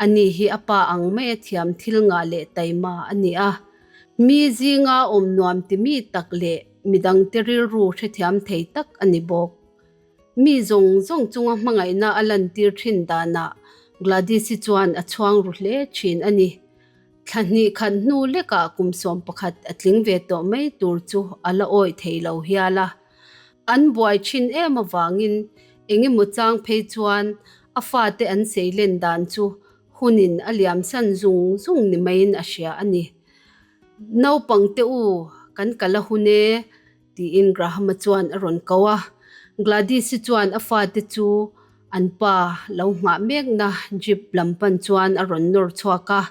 B: Ani hi a pa ang mai a thiam thil ngah leh taima a ni a. Mi zinga awm nuam ti mi tak leh midangte rilru hrethiam thei tak a ni bawk. Mi zawng zawng chunga hmangaihna a lantir thin danah Gladys-i chuan a chhuang ru hle thin a ni. Thla hnih khat hnu lekah kum 11 a tling ve tawh mai tur chu a la awih thei lo hial a. An buai thin em avangin eng emaw chang phei chuan a fate an seilen dan chu hunin a liamsan zung zung ni maiin a hria a ni. Naupang te u, kan kal a hun e, tiin Graham-a chuan a rawn ko a. Gladys-i chuan a fate chu an pa lo nghah mekna jeep lam pan chuan a rawn nawr chhuak a.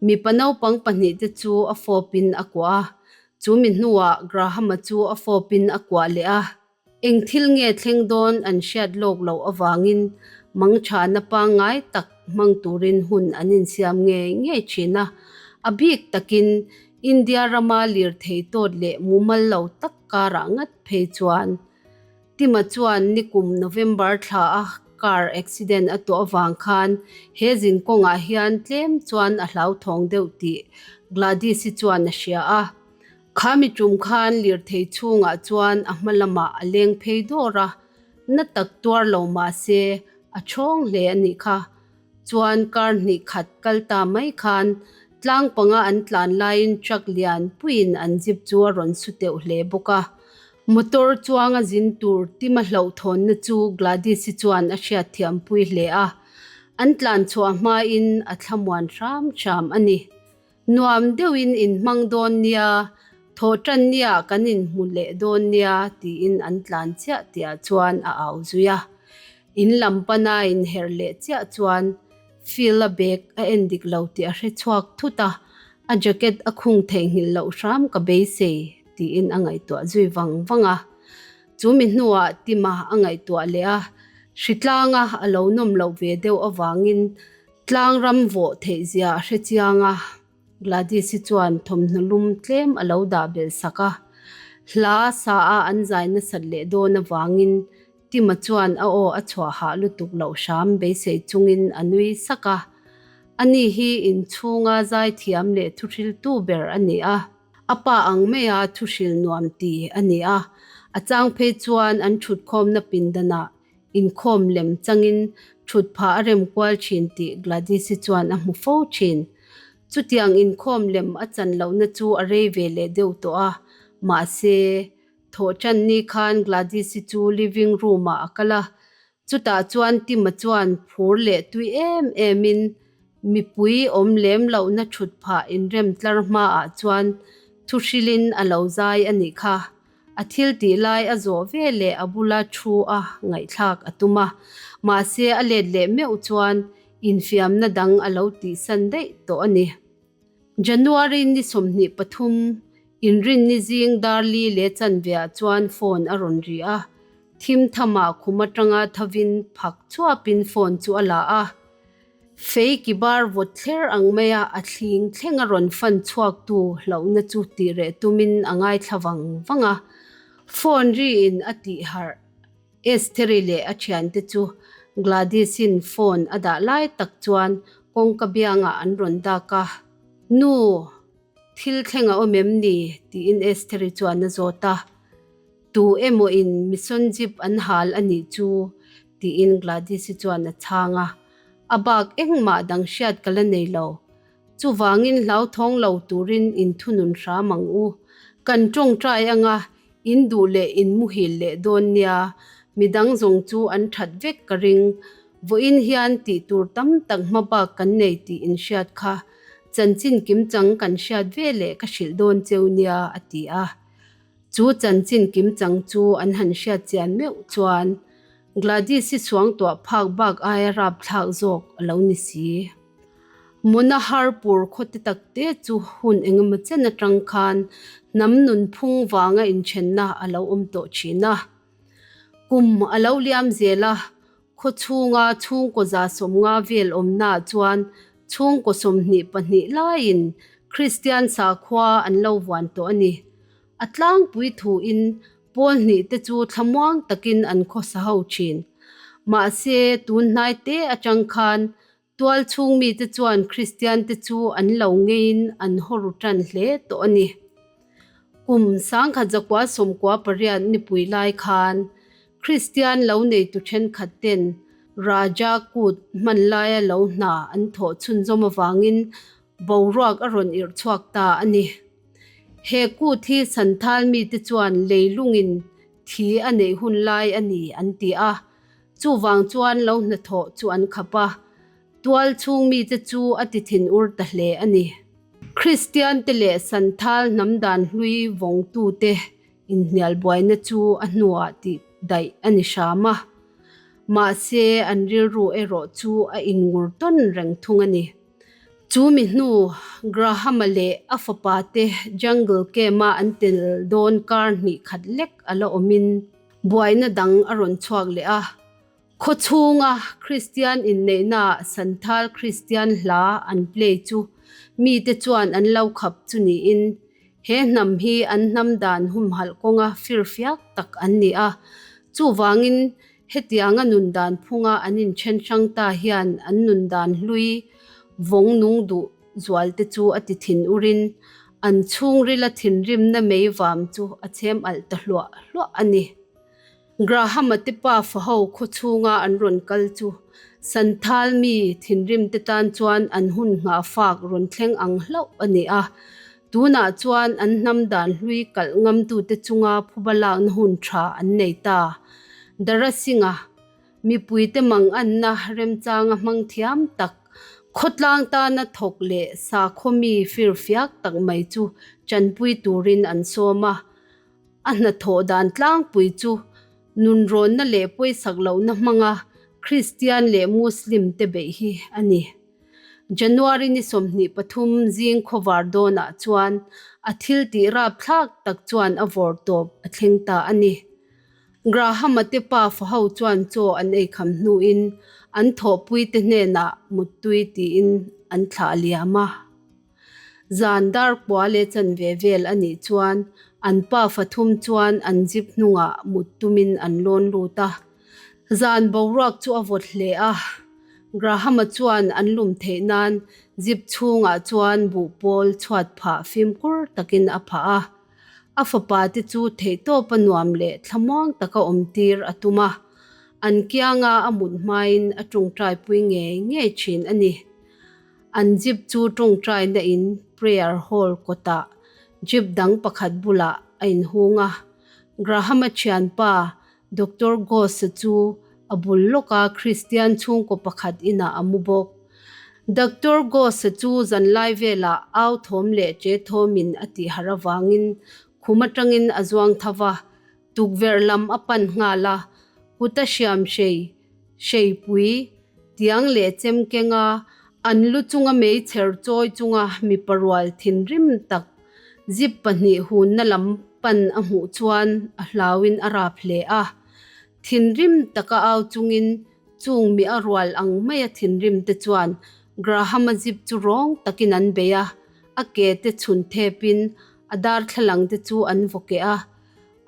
B: Mipa naupang pahnihte chu a fawpin a kuah a. Chu mi hnuah Graham-a chu a fawpin a kuah leh a. Eng thil nge thleng dawn an hriat lawk loh avangin mangchhana pangngai tak hmang turin hun an insiam ngei ngei thin a. A bik takin India rama lirthei tawt leh mumal lo tak karah ngat phei chuan Tima chuan nikum November thla a car accident a tuah avang khan he zinkawngah hian tlem chuan a hlauthawng deuh tih Gladys-i chuan a hria a. Kha mi tum khan lirthei chhungah chuan a hma lamah a leng phei dawr a, na tak tuar lo mah se a chhawng hle a nih kha. Chuan kar hnih khat kal ta mai khan tlang panga an tlan laiin truck lian puiin an jeep chu a rawn su teuh hle bawk a. Motor chuanga zin tur tima hlauhthawnna chu Gladys-i chuan a hriatthiam pui hle a, an tlan chhuah hmain a thlamuan hram hram a ni. Nuam deuhin in hmang dawn nia, thawh tan nia kan inhmu leh dawn nia tiin an tlan chiah tihah chuan a au zui a. In lam pana inherh leh chiah chuan Phil-a bag a en dik lo tih a hre chhuak thut a, a jacket a khung theihnghilh loh hram ka beisei tiin a ngaihtuah zui vang vang a. Chu mi hnuah Tima a ngaihtuah leh a, hritlanga a lo nawm loh ve deuh avangin Tlang ram vawh theih zia a hre chiang a, Gladys-i chuan thawmhnaw lum tlem a lo dah belh sak a. Hla sa a an zai nasat leh dawn avangin Tima chuan a aw a chhuah hah lutuk loh hram beisei chungin a nui sak a. Ani hi inchhunga zaithiam leh thuhriltu ber a ni a. A pa ang maia thuhril nuam ti a ni a. A chang phei chuan an thutkhawmna pindanah inkhawm lem changin thutphah a rem kual thin tih Gladys-i chuan a hmu fo thin. Chutiang inkhawm lem a chan lohna chu a rei ve leh deuh tawh a, mahse, thawhṭan ni khan Gladys-i chu living room-ah a kal a, Chutah chuan Tima chuan phur leh tui em emin mipui awm lem lohna thut phah inrem tlar hmaah chuan thu hrilhin a lo zai a nih kha. A thil tih lai a zawh ve leh a bula thu a ngaihthlak a tum a, mahse a let leh meuh chuan infiamna dang a lo tihsan daih tawh a ni. January ni 23, Inrinni zing dar li leh chanveah chuan phone a rawn ri a, thim thamah khum atanga thavin phak chuapin phone chu a la a. Fei ki bar vawt thler ang maia a thling thleng a rawn fan chhuaktu hlauhna chu tih reh tumin a ngaithla vang vang a. Phone riin a tih harh. Estheri leh a thiante chu Gladys-in phone a dah lai tak chuan kawngka biangah an rawn dak a, Nu! Thil thleng a awm em ni? tiin Estheri chuan a zawt a. Tu emaw in mission jeep an hal a nih chu? tiin Gladys-i chuan a chhang a. A bak engmah dang hriat ka la nei lo. Chuvangin hlauthawng lo turin inthunun hram ang u. Kan tawngtai anga in duh leh in muhil leh dawn nia, midang zawng chu an that vek ka ring. Vawiin hian tih tur tam tak hma bak kan nei tih in hriat kha. Chanchin kimchang kan hriat ve leh ka hrilh dawn cheu nia, a ti a. Chu chanchin kimchang chu an han hriat chian meuh chuan Gladys-i suangtuah phak bak aia rapthlak zawk a lo ni si. Mona Harpur khaw te tak te chu hun engemaw chen atang khan hnam nunphung vanga inthenna a lo awm tawh thin a. Kum a lo liam zel a, khaw chhunga chhungkaw 150 vel awmnaah chuan chhungkaw 22 laiin Kristian sakhua an lo vuan tawh a ni. A tlangpui thuin pawl hnih te chu thlamuang takin an khawsa ho thin. Mahse, tun hnai te atang khan tual chhung mite chuan Kristian te chu an lo ngeiin an haw ru tan hle tawh a ni. Kum 1998 nipui lai khan Kristian lo neitu thenkhat ten Raja kut hman laia lo hna an thawh chhunzawm avangin boruak a rawn irh chhuak ta a ni. He kut hi Santhal mite chuan leilungin thi a neih hun lai a ni an ti a, chuvang chuan lo hnathawh chu an khap a, tual chhung mite chu a ti thinur ta hle a ni. Kristian te leh Santhal hnam dan hlui vawngtute inhnial buaina chu a hnuah tih daih a ni hram a, mahse an rilru erawh chu a inngur tawn reng thung a ni. Chu mi hnu, Graham-a leh a fapa te Jungle Camp-a an tel dawn kar hnih khat lek a la awmin buaina dang a rawn chhuak leh a. Khaw chhunga Kristian inneihnaah Santhal Kristian hla an play chu mite chuan an lo khap chu niin, he hnam hi an hnam dan humhalh kawnga firfiak tak an ni a. Chuvangin Hetianga nun dan phunga an inthen hrang ta hian an nun dan hlui vawng nung duh zual te chu a ti thin urin an chhungrila thinrimna mei vam chu a chhem alh ta hluah hluah a ni. Graham-a te pa faho khaw chhunga an rawn kal chu Santhal mi thinrim te tan chuan an hun nghah fak rawn thleng ang hlauh a ni a. Tunah chuan an hnam dan hlui kalh ngamtute chunga phuba lakna hun tha an nei ta. Dara Singh-a, mipuite manganna remchanga hmang thiam tak, khawtlang tana thawk leh sakhaw mi firfiak tak mai chu tanpui turin an sawm a. A hnathawh dan tlangpui chu nunrawnna leh pawisak lohna hmanga Kristian leh Muslim te beih hi a ni. January ni 23 zing khawvar dawnah chuan a thil tih rapthlak tak chuan a vawr tawp a thleng ta a ni. Graham-a te pa fa ho chuan chaw an ei kham hnuin an thawhpuite hnenah muttui tiin an thlah liam a. Zan dar kua leh chanve vel a nih chuan an pa fathum chuan an jeep hnungah mut tumin an lawn lut a. Zan boruak chu a vawt hle a, Graham-a chuan an lum theih nan jeep chhungah chuan buhpawl chhuat phah fimkhur takin a phah a. A fapa te chu theihtawpa nuam leh thlamuang taka awmtir a tum a, an kianga a mut hmain a tawngtaipui ngei ngei thin a ni. An jeep chu tawngtaina in prayer hall kawtah jeep dang pakhat bulah a inhung a. Graham-a thianpa Doctor Ghosh-a chu a bul lawka Kristian chhungkaw pakhat inah a mu bawk. Doctor Ghosh-a chu zanlai velah au thawm leh che thawmin a tih harh avangin khum atangin a zuang tho va, tukverh lam a pan nghal a, kuta hriam hrei, hreipui, tiang leh chem kenga an lu chunga meichher chawi chunga mipa rual thinrim tak zip pahnih hunna lam pan a hmuh chuan a hlauin a rap hle a. Thinrim taka au chungin chung mi a rual ang maia thinrim te chuan Graham-a zip chu rawng takin an bei a, a ke te chhun thepin a darthlalang te chu an vaw keh a,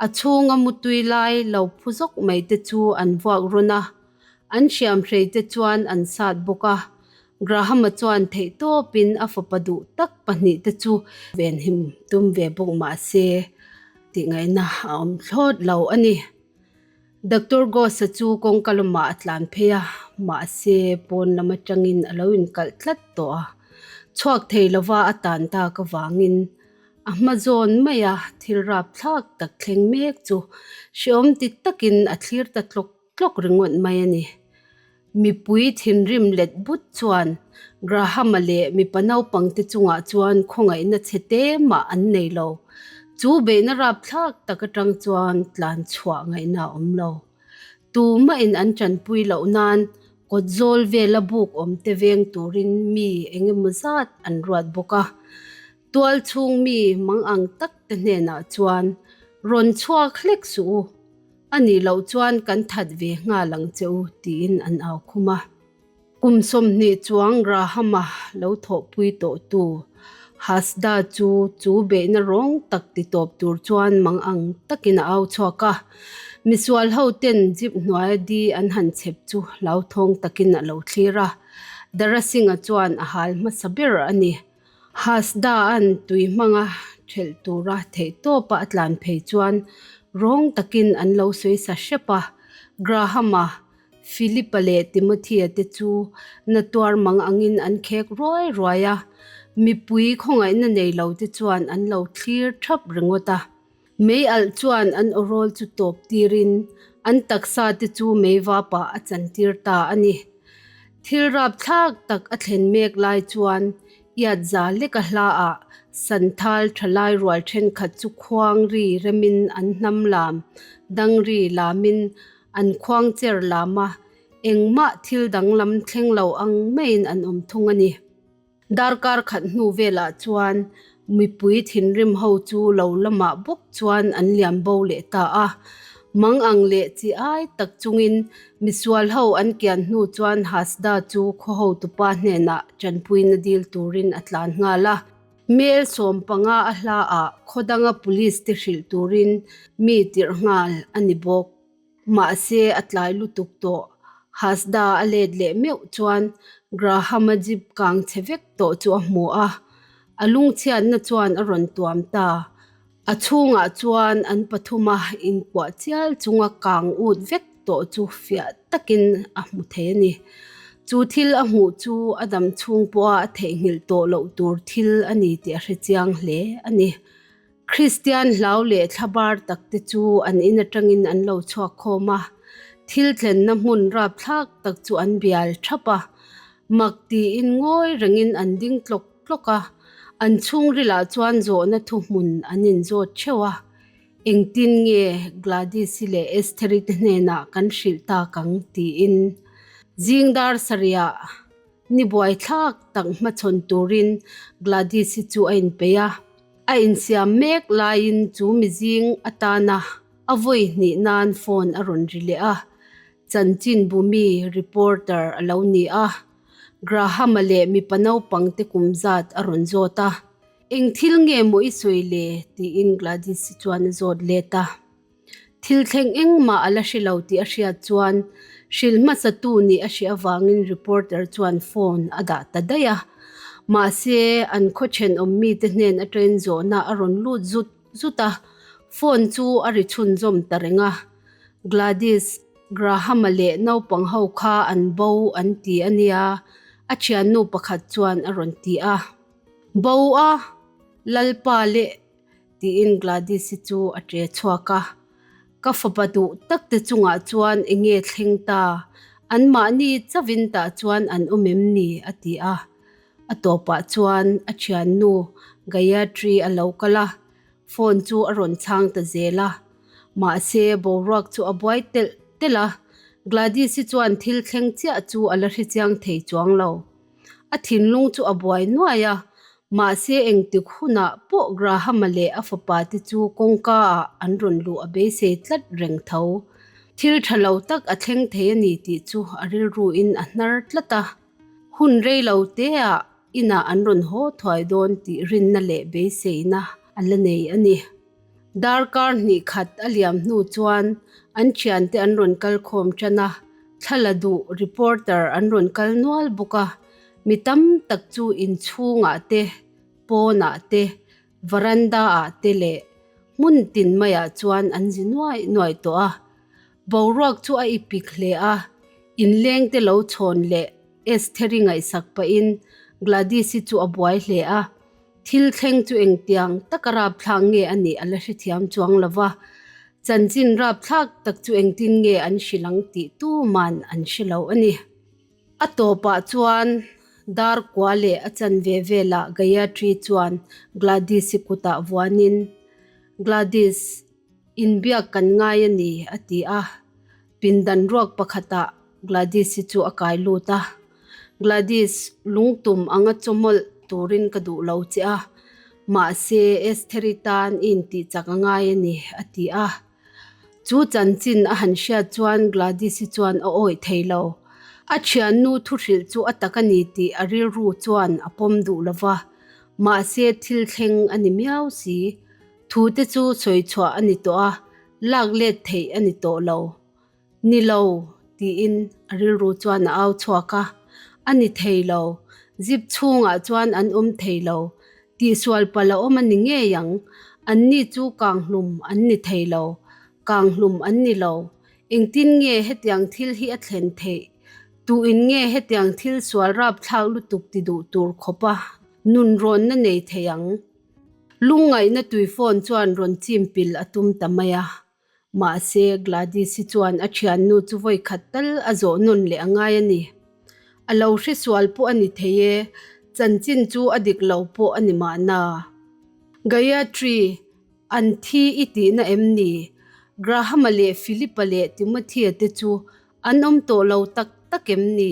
B: a chhunga mutui lai lo phu zawk mai te chu an vuak rawn a, an hriamhrei te chuan an sat bawk a. Graham-a chuan theihtawpin a fapa duh tak pahnihte chu venhim tum ve bawk mah se tih ngaihna a awm thlawt lo a ni. Doctor Ghosh-a chu kawngka lamah a tlan phei a, mahse pawn lam atangin a lo inkalh tlat tawh a. Chhuak thei lova a tan tak avangin a hma zawn maia thil rapthlak tak thleng mek chu hrehawm ti takin a thlir ta tlawk tlawk ringawt mai a ni. Mipui thinrim let but chuan Graham-a leh mipa naupangte chungah chuan khawngaihna chhe te mah an nei lo. Chu beihna rapthlak tak atang chuan tlan chhuah ngaihna a awm lo. Tumahin an tanpui loh nan kawt zawl vela buk awmte veng turin mi eng emaw zat an ruat bawk a. Tual chhung mi mang ang takte hnenah chuan rawn chhuak hlek suh u. A nih loh chuan kan that ve nghal ang che u, tiin an au khum a. Kum 20 chuang Graham-a lo thawhpui tawhtu Hasda chu chu beihna rawng tak titawp tur chuan mang ang takin a au chhuak a. Misual ho ten jeep hnuaia di an han chhep chu hlauthawng takin a lo thlir a. Dara Singh-a chuan a hal hmasa ber a ni. Hasda-a'n tui hmanga ṭhelh tura theihtawpa a tlan phei chuan rawng takin an lo sawi sa hrep a. Graham-a, Philip-a leh Timothy-a te chu na tuar mang angin an khek ruai ruai a, mipui khawngaihna nei lo te chuan an lo thlir ṭhap ringawt a. Mei alh chuan an awrawl chu tawp tirin an taksa te chu mei vapah a chantir ta a ni. Thil rapthlak tak a thlen mek lai chuan iat za leka hlaah Santhal thalai rual thenkhat chu khuang ri remin an hnam lam, dang ri lamin an khuang cher lam a, engmah thil danglam thleng lo ang maiin an awm thung a ni. Darkar khat hnu velah chuan mipui thinrim ho chu lo lamah bawk chuan an liam bo leh ta a. Mang ang leh chi ai tak chungin misual ho an kian hnu chuan Hasda chu khaw hotupa hnenah tanpuina dil turin a tlan nghal a. Mel 15 a hlaah khaw danga police te hrilh turin mi tirh nghal a ni bawk. Mahse, a tlai lutuk tawh. Hasda a let leh meuh chuan Graham-a jeep kang chhe vek tawh chu a hmu a. A lungchhiatna chuan a rawn tuam ta. A chhungah chuan an pathuma inkuah chial chunga kang ut vek tawh chu fiah takin a hmu thei a ni. Chu thil a hmuh chu a dam chhung pawha a theihnghilh tawh loh tur thil a ni tih a hrechiang hle a ni. Kristian hlau leh thlabar takte chu an in atangin an lo chhuak khawm a, thil thlenna hmun rapthlak tak chu an bial thap a. Mak tiin ngawi rengin an ding tlawk tlawk a, an chhungrilah chuan zawhna thuhmun an inzawt theuh a. Engtin nge Gladys-i leh Esther-i te hnenah kan hrilh tak ang? tiin zing dar sarihah Ni buaithlak tak hmachhawn turin Gladys-i chu a inpeih a. A insiam mek laiin chu mizing atana a vawi hnih nan phone a rawn ri leh a. Chanchin bumi reporter a lo ni a. Graham-a leh mipa naupangte kum zat a rawn zawt a. Eng thil nge maw i sawi le? tiin Gladys-i chuan a zawt let a. Thil thleng engmah a la hre lo tih a hriat chuan hrilh hmasatu nih a hriah avangin reporter chuan phone a dah ta daih a. Mahse, an khaw thenawm mite hnen atangin zawhna a rawn lut zut zut a. Phone chu a ri chhunzawm ta reng a. Gladys, Graham-a leh naupang ho kha an bo an ti a nia, a thiannu pakhat chuan a rawn ti a. Bo a, Lalpa leh tiin Gladys-i chu a ṭe chhuak a. Ka fapa duh tak te chungah chuan eng nge thleng ta? Anmahni chavin tah chuan an awm em ni? a ti a. A tawpah chuan a thiannu Gayatri a lo kal a, phone chu a rawn chhang ta zel a. Mahse, boruak chu a buai telh telh a, Gladys-i chuan thil thleng chiah chu a la hrechiang thei chuang lo. A thinlung chu a buai nuai a, mahse engtik hunah pawh Graham-a leh a fapa te chu kawngka ah an rawn luh a beisei tlat reng tho. Thil tha lo tak a thleng thei a ni tih chu a rilru in a hnar tlat a. Hun rei lo te ah inah an rawn haw thuai dawn tih rinna leh beiseina a la nei a ni. Darkar hnih khat a liam hnu chuan an thiante an rawn kal khawm tan a, thla la duh reporter an rawn kal nual bawk a, mi tam tak chu inchhungah te, pawnah te, varanda ah te leh hmun tin maiah chuan an zi nuai nuai tawh a. Boruak chu a ipik hle a, inleng te lo chhawn leh Estheri ngaihsak pahin Gladys-i chu a buai hle a. Thil thleng chu engtiang taka rapthlak nge a nih a la hrethiam chuang lo va, chanchin rapthlak tak chu engtin nge an hrilh ang tih tuman an hre lo a ni. A tawpah chuan dar kua leh a chanve velah Gayatri chuan Gladys-i kutah vuanin, Gladys, inbiak kan ngai a ni, a ti a. Pindan ruak pakhatah Gladys-i chu a kai lut a. Gladys, lungtum anga chawmawlh turin ka duh lo che a, mahse Estheri tan i intih chak a ngai a ni, a ti a. Chu chanchin a han hriat chuan Gladys-i chuan a awih thei lo. A thiannu thuhrilh chu a tak a ni tih a rilru chuan a pawm duh lo va, mahse thil thleng a ni miau si. Thute chu sawi chhuah a ni tawh a, lak let theih a ni tawh lo. Ni lo, tiin a rilru chuan a au chhuak a. A ni thei lo. Zip chhungah chuan an awm thei lo. Tihsual palh a awm a ni ngei ang. Anni chu kanghlum an ni thei lo. Kanghlum an ni lo. Engtin nge hetiang thil hi a thlen theih? Tuin nge hetiang thil sual rapthlak lutuk ti duh tur khawpa nunrawnna nei thei ang? Lungngaihna tui phone chuan rawn chim pil a tum ta mai a. Mahse, Gladys-i chuan a thiannu chu vawi khat tal a zawh nawn leh a ngai a ni. A lo hresual pawh a ni thei e, chanchin chu a dik lo pawh a ni mahna. Gayatri, an thi i tihna em ni? Graham-a leh Philip-a leh Timothy-a te chu an awm tawh lo tak tak em ni?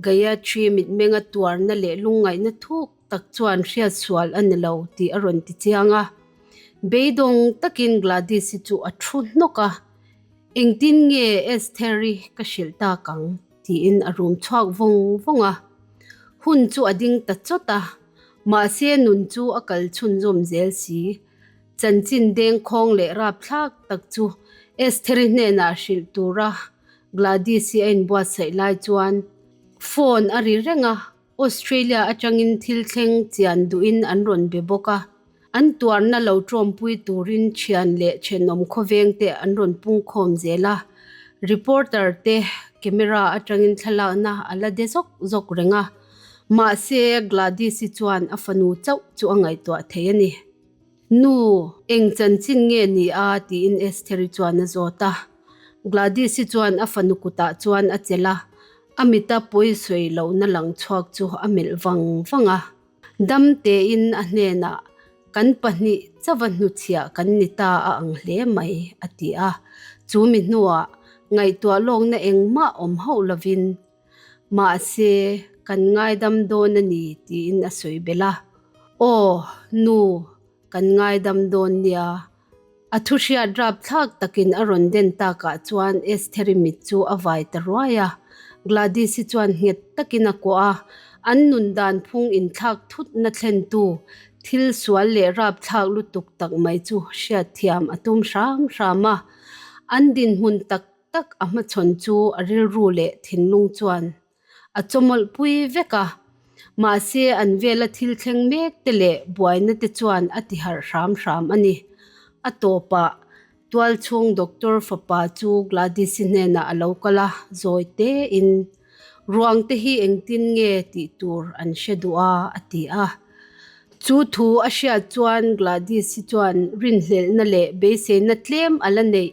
B: Gayatri mitmenga tuarna leh lungngaihna thuk tak chuan hriatsual a ni lo tih a rawn ti chiang a. Beidawng takin Gladys-i chu a thu hnawk a, Engtin nge Esther-i ka hrilh tak ang? tiin a rum chhuak vawng vawng a. Hun chu a ding ta chawt a, mahse nun chu a kal chhunzawm zel si. Chanchin dengkhawng leh rapthlak tak chu Esther-i hnenah hrilh tura Gladys-i a inbuatsaih lai chuan phone a ri reng a, Australia atangin thil thleng chian duhin an rawn be bawk a, an tuarna lo tawmpui turin thian leh thenawm khawveng te an rawn pungkhawm zel a, reporter te camera atangin thlalakna a la de zawk zawk reng a, mahse Gladys-i chuan a fanu chauh chu a ngaihtuah thei a ni. Nu, eng chanchin nge ni a? tiin Estheri chuan a zawt a. Gladys-i chuan a fanu kutah chuan a chelh a, a mita pawi sawi lohna lang chhuak chu a melh vang vang a. Dam tein a hnenah, Kan pahnih chauva hnuchhiah kan ni ta a ang hle mai, a ti a. Chu mi hnuah ngaihtuah lawkna engmah awm hauh lovin, Mahse, kan ngaidam dawn a ni, tiin a sawi belh a. Aw, nu, kan ngaidam dawn nia. A thuhriat rapthlak takin a rawn den takah chuan Estheri mit chu a vai ta ruai a. Gladys-i chuan nghet takin a kuah a, an nun dan phung inthlak thutna thlentu thil sual leh rapthlak lutuk tak mai chu hriatthiam a tum hram hram a. An dinhmun tak tak a hmachhawn chu a rilru leh thinlung chuan a chawmawlh pui vek a, mahse an vela thil thleng mek te leh buaina te chuan a ti harh hram hram a ni. A tawpah tualchhung doctor fapa chu Gladys-i hnenah a lo kal a, zawi tein, Ruang te hi engtin nge tih tur an hre duh a, a ti a. Chu thu a hriat chuan Gladys-i chuan rinhlelhna leh beiseina tlem a la neih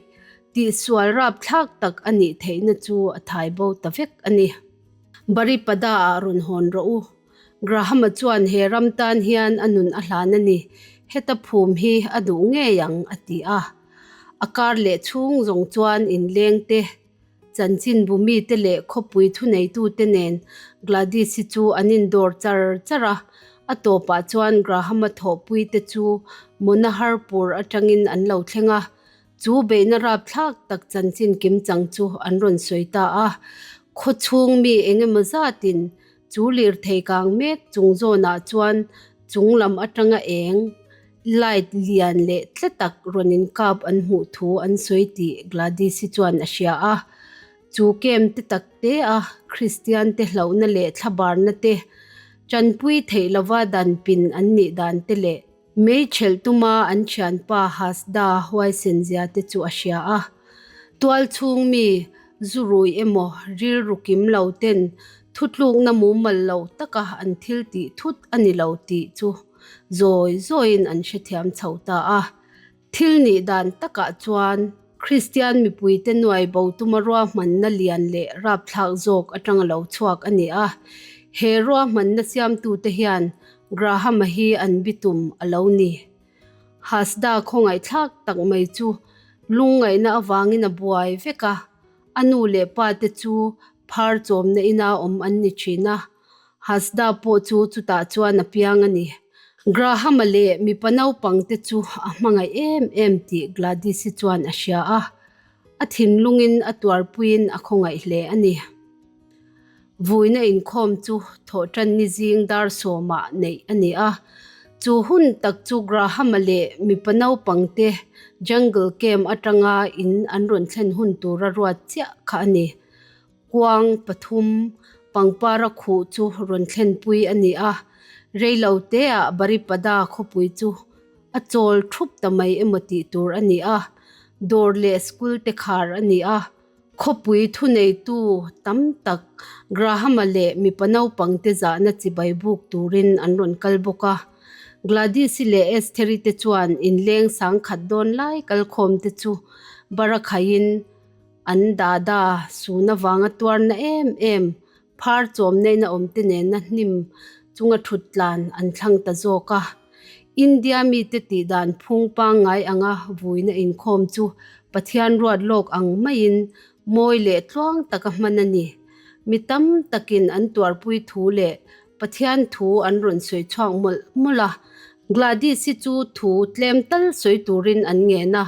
B: tihsual rapthlak tak a nih theihna chu a thai bo ta vek a ni. Baripada-ah rawn hawn rawh u. Graham-a chuan he ram tan hian a nun a hlan a ni, heta phum hi a duh ngei ang, a ti a. A kar leh chhung zawng chuan inleng te, chanchinbu mite leh khawpui thuneitute nen Gladys-i chu an indawr char char a. A tawpah chuan Graham-a thawhpuite chu Monaharpur atangin an lo thleng a. Chu beihna rapthlak tak chanchin kimchang chu an rawn sawi ta a. Khaw chhung mi eng emaw zatin chu lirthei kang mek chung zawnah chuan chung lam atanga eng, light, lian leh tle tak rawn inkap an hmuh thu an sawi tih Gladys-i chuan a hria a. Chu kem te tak te a Kristian te hlauhna leh thlabarna te, tanpui theih lova dan pin an nih dan te leh Mei ṭhelh tuma an ṭhianpa Hasda huaisen zia te chu a hria a. Tual chhung mi zu rui emaw rilru kim lo ten thutlukna mumal lo taka an thil tih thut a ni lo tih chu zawi zawiin an hrethiam chho ta a. Thil nih dan takah chuan Kristian mipuite nuai bo tuma ruahmanna lian leh rapthlak zawk atanga lo chhuak a ni a. He ruahmanna siamtute hian Graham-a hi an bitum a lo ni. Hasda khawngaihthlak tak mai chu lungngaihna avangin a buai vek a, a nu leh pa te chu phar chawmna ina awm an ni thin a. Hasda pawh chu chutah chuan a piang a ni. Graham-a leh mipa naupangte chu a hmangaih em em tih Gladys-i chuan a hria a, a thinlungin a tuarpuiin a khawngaih hle a ni. Vuina inkhawm chu thawhṭanni zing dar sawmah neih a ni a, chu hun tak chu Graham-a leh mipa naupangte jungle camp atanga in an rawn thlen hun tura ruat chiah kha a ni. Kuang pathum pangpara khuh chu rawn thlenpui a ni a, reilo teah Baripada khawpui chu a chawl thup ta mai emaw tih tur a ni a, dawr leh school te khar a ni a, khawpui thuneitu tam tak Graham-a leh mipa naupangte zahna chibai buk turin an rawn kal bawk a. Gladys-i leh Estheri te chuan inleng sangkhat dawn lai kalkhawmte chu barakhaiin An dada sun avanga tuarna em em, phar chawmnaina awmte nena hnim chunga thut tlan an thlang ta zawk a. India mite tih dan phung pangngai anga vuina inkhawm chu Pathian ruat lawk ang maiin mawi leh tluang taka hman a ni. Mi tam takin an tuarpui thu leh Pathian thu an rawn sawi chhuak mawlh mawlh a. Gladys-i chu thu tlem tal sawi turin an ngen a.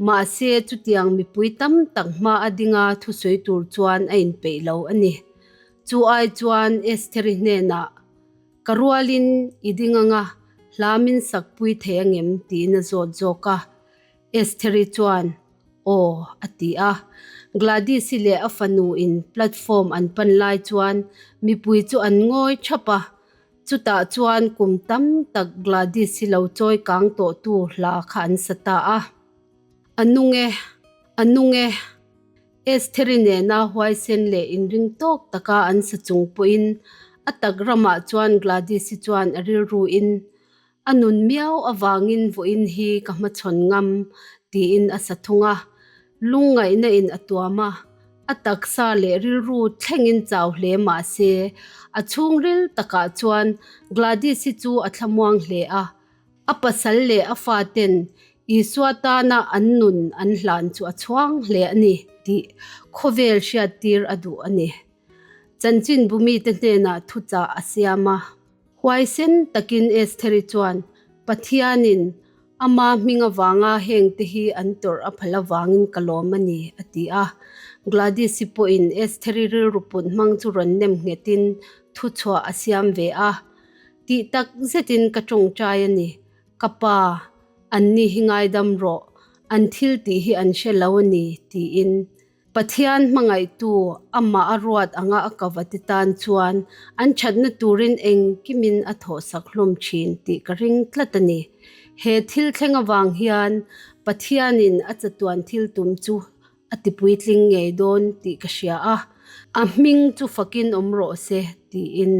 B: Mahse, chutiang mipui tam tak hma a dinga thusawi tur chuan a inpeih lo a ni. Chu ai chuan Estheri hnenah, Ka rualin i ding anga hla min sakpui thei angem? tiin a zawt zawk a. Estheri chuan, Aw, a ti a. Gladys-i leh a fanu in platform an pan lai chuan mipui chu an ngawi thap a. Chutah chuan kum tam tak Gladys hi lo chawi kang tawhtu hla kha an sa ta a. A nung e, a nung e. Estheri nena huaisen leh inring tawk taka an sa chung pawhin a tak ramah chuan Gladys hi chuan a rilruin a nun miau avangin vawiin hi ka hmachhawn ngam tiin a sa thung a. Lungngaihna in a tuam a, a taksa leh rilru thlengin chau hle mah se, a chhungril takah chuan Gladys-i chu a thlamuang hle a. A pasal leh a faten Isua tana an nun an hlan chu a chhuang hle a ni tih khawvel hriattir a duh a ni. Chanchinbu mite hnenah thuchah a siam a. Huaisen takin Estheri chuan Pathianin Ama hming avanga hengte hi an tawrh a phal avangin ka lawm a ni, a ti a. Gladys-i pawhin Estheri rilru put hmang chu rawn nem nghetin thuchhuah a siam ve a. Tih tak zetin ka tawngtai a ni. Ka pa, anni hi ngaidam rawh, an thil tih hi an hre lo a ni, tiin. Pathian hmangaihtu amah a ruat anga a kavate tan chuan an thatna turin engkimin a thawhsak hlawm thin tih ka ring tlat a ni. He thil thleng avang hian Pathianin a chatuan thil tum chu a tipuitling ngei dawn tih ka hria a, a hming chu fakin awm rawh se, tiin.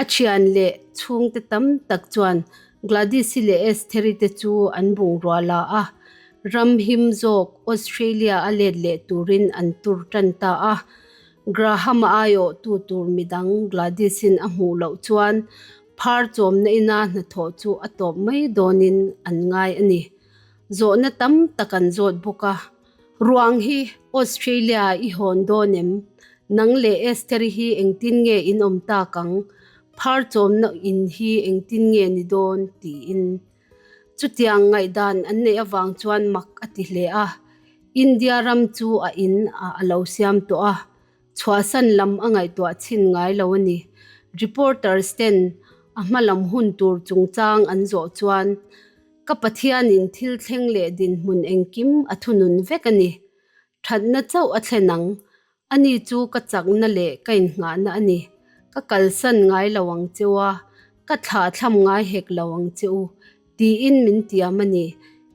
B: A thian leh chhungte tam tak chuan Gladys-i leh Estheri te chu an bungrua la a, ram him zawk Australia a let leh turin an tur tan ta a. Graham-a aiawhtu tur midang Gladys-in a hmuh loh chuan phar chawmna ina hnathawh chu a tawp mai dawnin an ngai a ni. Zawhna tam tak an zawt bawk a. Ruang hi Australia i hawn dawn em? Nang leh Esther-i hi engtin nge in awm tak ang? Phar chawmna in hi engtin nge ni dawn? tiin. Chutiang ngaihdan an neih avang chuan mak a ti hle a. India ram chu a in ah a lo siam tawh a, chhuahsan lam a ngaihtuah chhin ngai lo a ni. Reporters ten a hma lam hun tur chungchang an zawh chuan, Ka Pathianin thil thleng leh dinhmun engkim a thunun vek a ni. Thatna chauh a thlen ang. Ani chu ka chakna leh ka innghahna a ni. Ka kalsan ngai lo ang che u a, ka thlah thlam ngai hek lo ang che u, tiin min tiam a ni.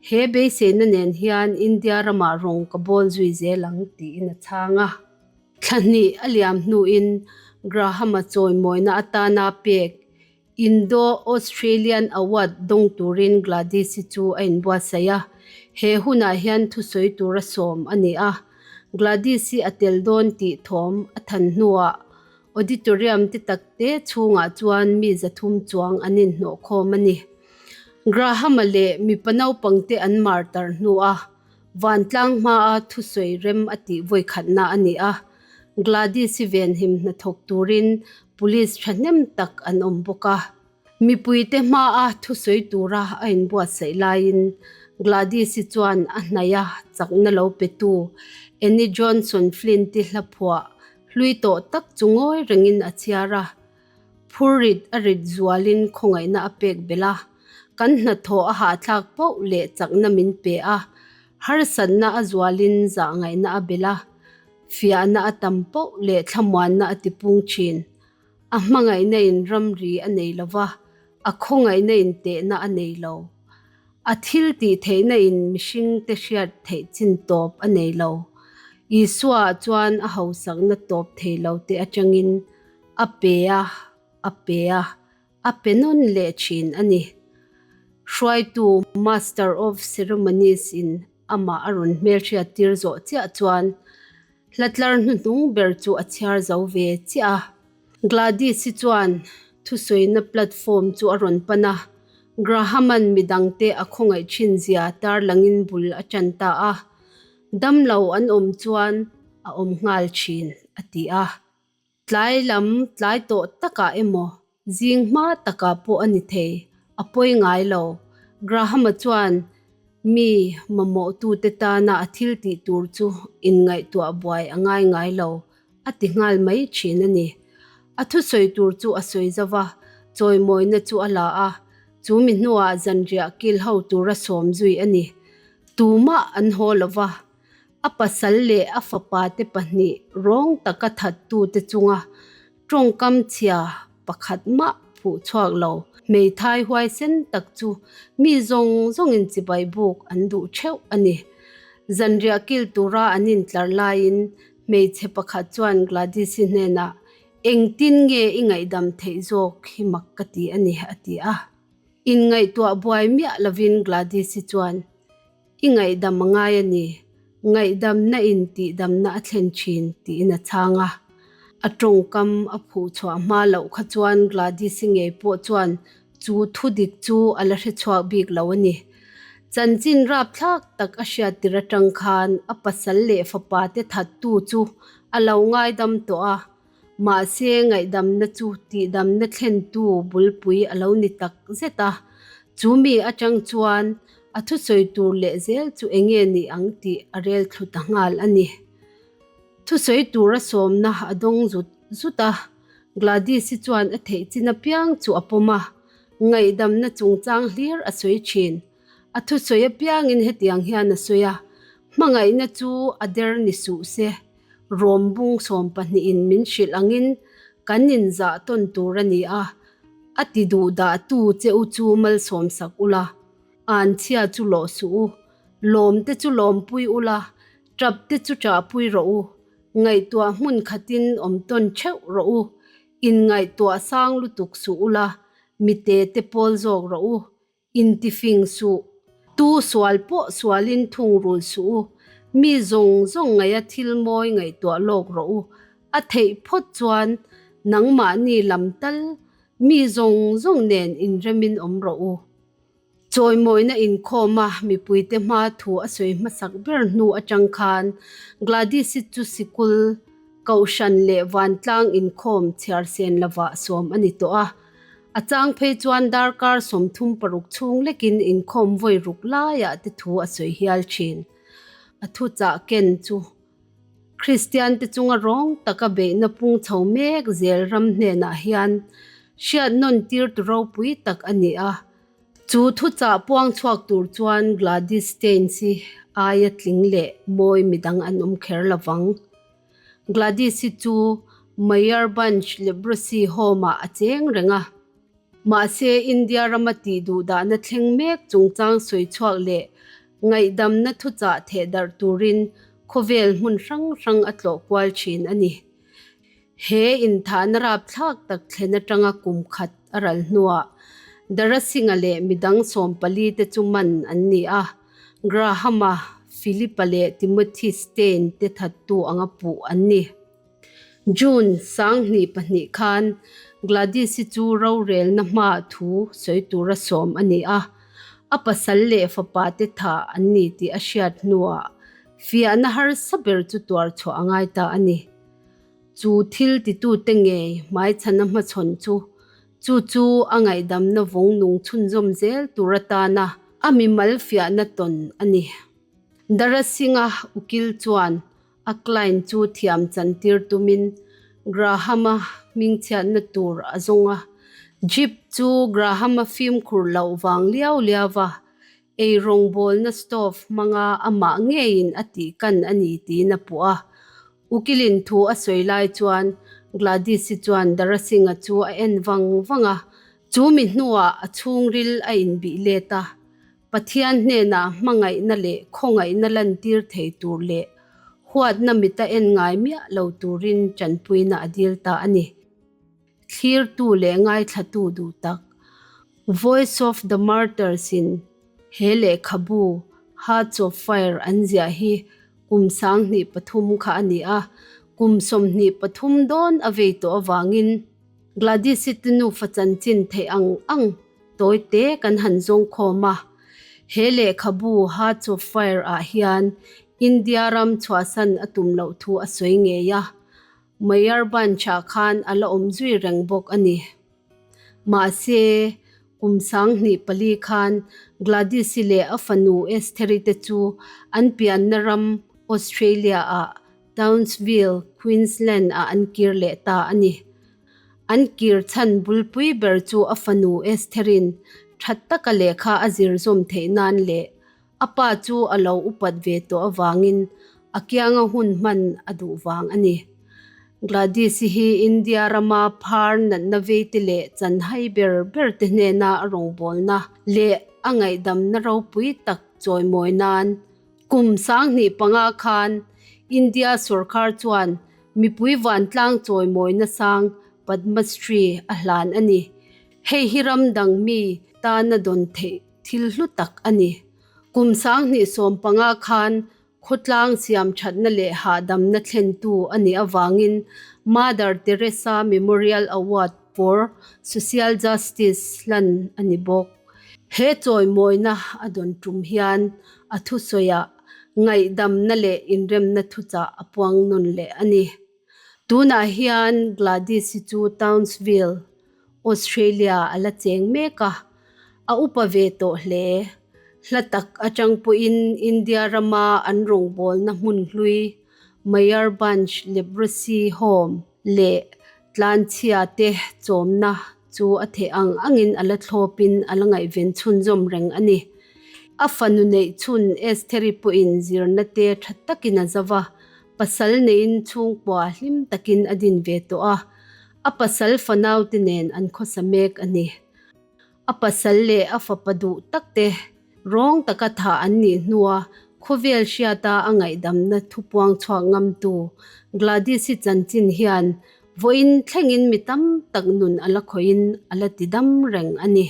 B: He beiseina nen hian India ramah rawng ka bawl zui zel ang, tiin a chhang a. Thla hnih a liam hnuin Graham-a chawimawina atana pek Indo-Australian Award dawng turin Gladys-i chu a inbuatsaih a, he hunah hian thusawi tura sawm a ni a. Gladys-i a tel dawn tih thawm a than hnuah auditorium te takte chhungah chuan mi 300 chuang an inhnawhkhawm a ni. Graham-a leh mipa naupangte an mar tar hnuah Vantlang hmaa thusawi rem a tih vawikhatna a ni a, Gladys-i venhim hnathawk turin police thahnem tak an awm bawk a. Mipuite hmaa thusawi tura a inbuatsaih laiin Gladys-i chuan a hnaih a chakna lo petu Annie Johnson Flint-i hlaphuah hlui tawh tak chu ngawi rengin a chhiar a. Phurrit a rit zualin khawngaihna a pek belh a, kan hnathawh a hahthlak pauh leh chakna min pe a, harsatna a zualin zahngaihna a belh a, fiahna a tam pauh leh thlamuanna a tipung thin. A hmangaihna in ramri a nei lo va, a khawngaihna in tehna a nei lo. A thil tih theihna in mihring te hriat theih chin tawp a nei lo. Isua chuan a hausakna tawp thei lo te atangin A pe a, a pe a, a pe nawn leh thin a ni. Hruaitu Master of Ceremonies in amah a rawn hmelhriat tir zawh chiah chuan hlatlar hnuhnung ber chu a chhiar zo ve chiah a. Gladys-i chuan thusawina platform chu a rawn pan a, Graham-a'n midangte a khawngaih thin zia tarlangin bul a tan ta a. Damlo an awm chuan a awm nghal thin, a ti a. Tlai lam tlai tawh takah emaw, zing hma takah pawh a ni thei, a pawi ngai lo. Graham-a chuan mi mamawhtute tana a thil tih tur chu inngaihtuah buai a ngai ngai lo, a ti nghal mai thin a ni. A thusawi tur chu a sawi zauh a, chawimawina chu a la a, chu mi hnuah zanriah kil ho tura sawm zui a ni. Tumah an haw lo va. A pasal leh a fapate pahnih rawng taka thattute chunga tawngkam chhia pakhat mah phuh chhuak lo. Hmeithai huaisen tak chu mi zawng zawngin chibai buk an duh theuh a ni. Zanriah kil tura an intlar laiin hmeichhe pakhat chuan Gladys-i hnenah, Engtin nge i ngaihdam theih zawk hi mak ka ti a ni, a ti a. Inngaihtuah buai miah lovin Gladys-i chuan, I ngaihdam a ngai a ni, ngaihdamna in tihdamna a thlen thin, tiin a chhang a. A tawngkam a phuh chhuah hma loh kha chuan Gladys-i ngei pawh chuan chu thu dik chu a la hre chhuak bik lo a ni. Chanchin rapthlak tak a hriat tir atang khan a pasal leh fapa te thattu chu a lo ngaidam tawh a, mahse ngaihdamna chu tihdamna thlentu bulpui a lo ni tak zet a. Chu mi atang chuan A thusawi tur leh zel chu eng nge ni ang tih a rel thlu ta nghal a ni. Thusawi tura sawmna a dawng zut zut a, Gladys-i chuan a theih chin apiang chu a pawm a, ngaihdamna chungchang hlir a sawi thin. A thusawi apiangin hetiang hian a sawi a, Hmangaihna chu a der ni suh se, rawm bung sawmpahnihin min hrilh angin kan inzah tawn tur a ni a, a ti duh dah tu che u chu malsawm sak ula. An chhia chu lawh suh u. Lawmte chu lawmpui ula, ṭapte chu ṭahpui rawh u. Ngaihtuah hmun khatin awm tawn ṭheuh rawh u. Inngaihtuah sang lutuk suh ula, mite te pawl zawk rawh u. Intifing suh. Tu sual pawh sualin thungrul suh u. Mi zawng zawng ngaia thil mawi ngaihtuah lawk rawh u. A theih phawt chuan nangmahni lam tal mi zawng zawng nen inremin awm rawh u. Chawimawina inkhawma mipuite hma thu a sawi hmasak ber hnu atang khan Gladys-i chu sikul, kohhran leh vantlang inkhawm chhiar sen lovah sawm a ni tawh a. A chang phei chuan darkar 36 chhung lekin inkhawm vawi ruk laiah te thu a sawi hial thin. A thuchah ken chu Kristiante chunga rawng taka beihna pung chho mek zel ram hnenah hian hriat nawn tir tu ropui tak a ni a. Chu thuchah puang chhuak tur chuan Gladys Staines hi aia tling leh mawi midang an awm kher lovang. Gladys hi chu Mayurbhanj Leprosy Home-ah a cheng reng a. Mahse, India rama tih duhdahna thleng mek chungchang sawi chhuak leh ngaihdamna thuchah thehdarh turin khawvel hmun hrang hrang a tlawh kual thin a ni. He inthahna rapthlak tak thlen atanga kum khat a ral hnuah Dara Singh-a leh midang 14 te chu man an ni a, Graham-a, Philip-a leh Timothy Stein te thattu anga puh an ni. June 2002 khan Gladys-i chu rorelna hmaah thu sawi tura sawm a ni a, a pasal leh fapa te thah an ni tih a hriat hnuah fiahna harsa ber chu tuar chhuah a ngai ta a ni. Chu thil titute ngei hmaichhana hmachhawn chu chu chu a ngaihdamna vawng nung chhunzawm zel tur atana a mimal fiahna tawn a ni. Dara Singh-a ukil chuan A client chu thiam chantir tumin Graham-a hmingchhiatna tur a zawng a. Jeep chu Graham-a fimkhur loh vang liau liau va, ei rawngbawlna stove hmanga amah ngeiin a tih kan a ni tiin a puh a. Ukilin thu a sawi lai chuan Gladys-i chuan Dara Singh-a chu a en vang vang a, chu mi hnuah a chhungril a inbih let a. Pathian hnenah hmangaihna leh khawngaihna lantir thei tur leh huatna mita en ngai miah lo turin tanpuina a dil ta a ni. Thlirtu leh ngaithlatu duh tak. Voice of the Martyrs in he lehkhabu Hearts of Fire an ziah hi kum 2003 kha a ni a, kum 23 dawn a vei tawh avangin Gladys-i te nufa chanchin theih ang ang Tawi te kan han zawng khawm a, he lehkhabu Hearts of Fire ah hian India ram chhuahsan a tum loh thu a sawi ngei a, Mayurbhanj ah khan a la awm zui reng bawk a ni. Mahse, kum 2004 khan Gladys-i leh a fanu Estheri te chu an pianna ram Australia ah Townsville, Queensland ah an kir leh ta a ni. An kir chhan bulpui ber chu a fanu Estherin that taka lehkha a zir zawm theih nan leh a pa chu a lo upat ve tawh avangin a kianga hun hman a duh vang a ni. Gladys-i hi India rama phar natna veite leh chanhai ber berte hnena a rawngbawlna leh a ngaihdamna ropui tak chawimawi nan kum 2005 khan India sawrkar chuan Mipui vantlang chawimawina sang Padma Shri a hlan a ni. Hei hi ram dang mi tana dawn theih thil hlu tak a ni. Kum 2015 khan khawtlang siam thatna leh hahdamna thlentu a nih avangin Mother Teresa Memorial Award for Social Justice hlan a ni bawk. He chawimawina a dawn tum hian a thusawiah Ngaihdamna leh inremna thuchah a puang nawn leh a ni. Tunah hian Gladys-i chu Townsville, Australia a la cheng mek a, a upa ve tawh hle. Hla tak atang pawhin India rama an rawngbawlna hmun hlui Mayurbhanj Leprosy Home leh Tlanchhia te chawmna chu a theh ang angin a la thlawpin a la ngaihven chhunzawm reng a ni. A fanu neih chhun Estheri pawhin zirna te tha takin a zau a, pasal neiin chhungkua hlim takin a din ve tawh a, a pasal fanaute nen an khawsa mek a ni. A pasal leh a fapa duh tak te. Rawng taka thah an nih hnua khawvel hriata a ngaihdamna thupuang chhuak ngamtu Gladys-i chanchin hian vawiin thlengin mi tam tak nun a la khawihin a la ti dam reng a ni.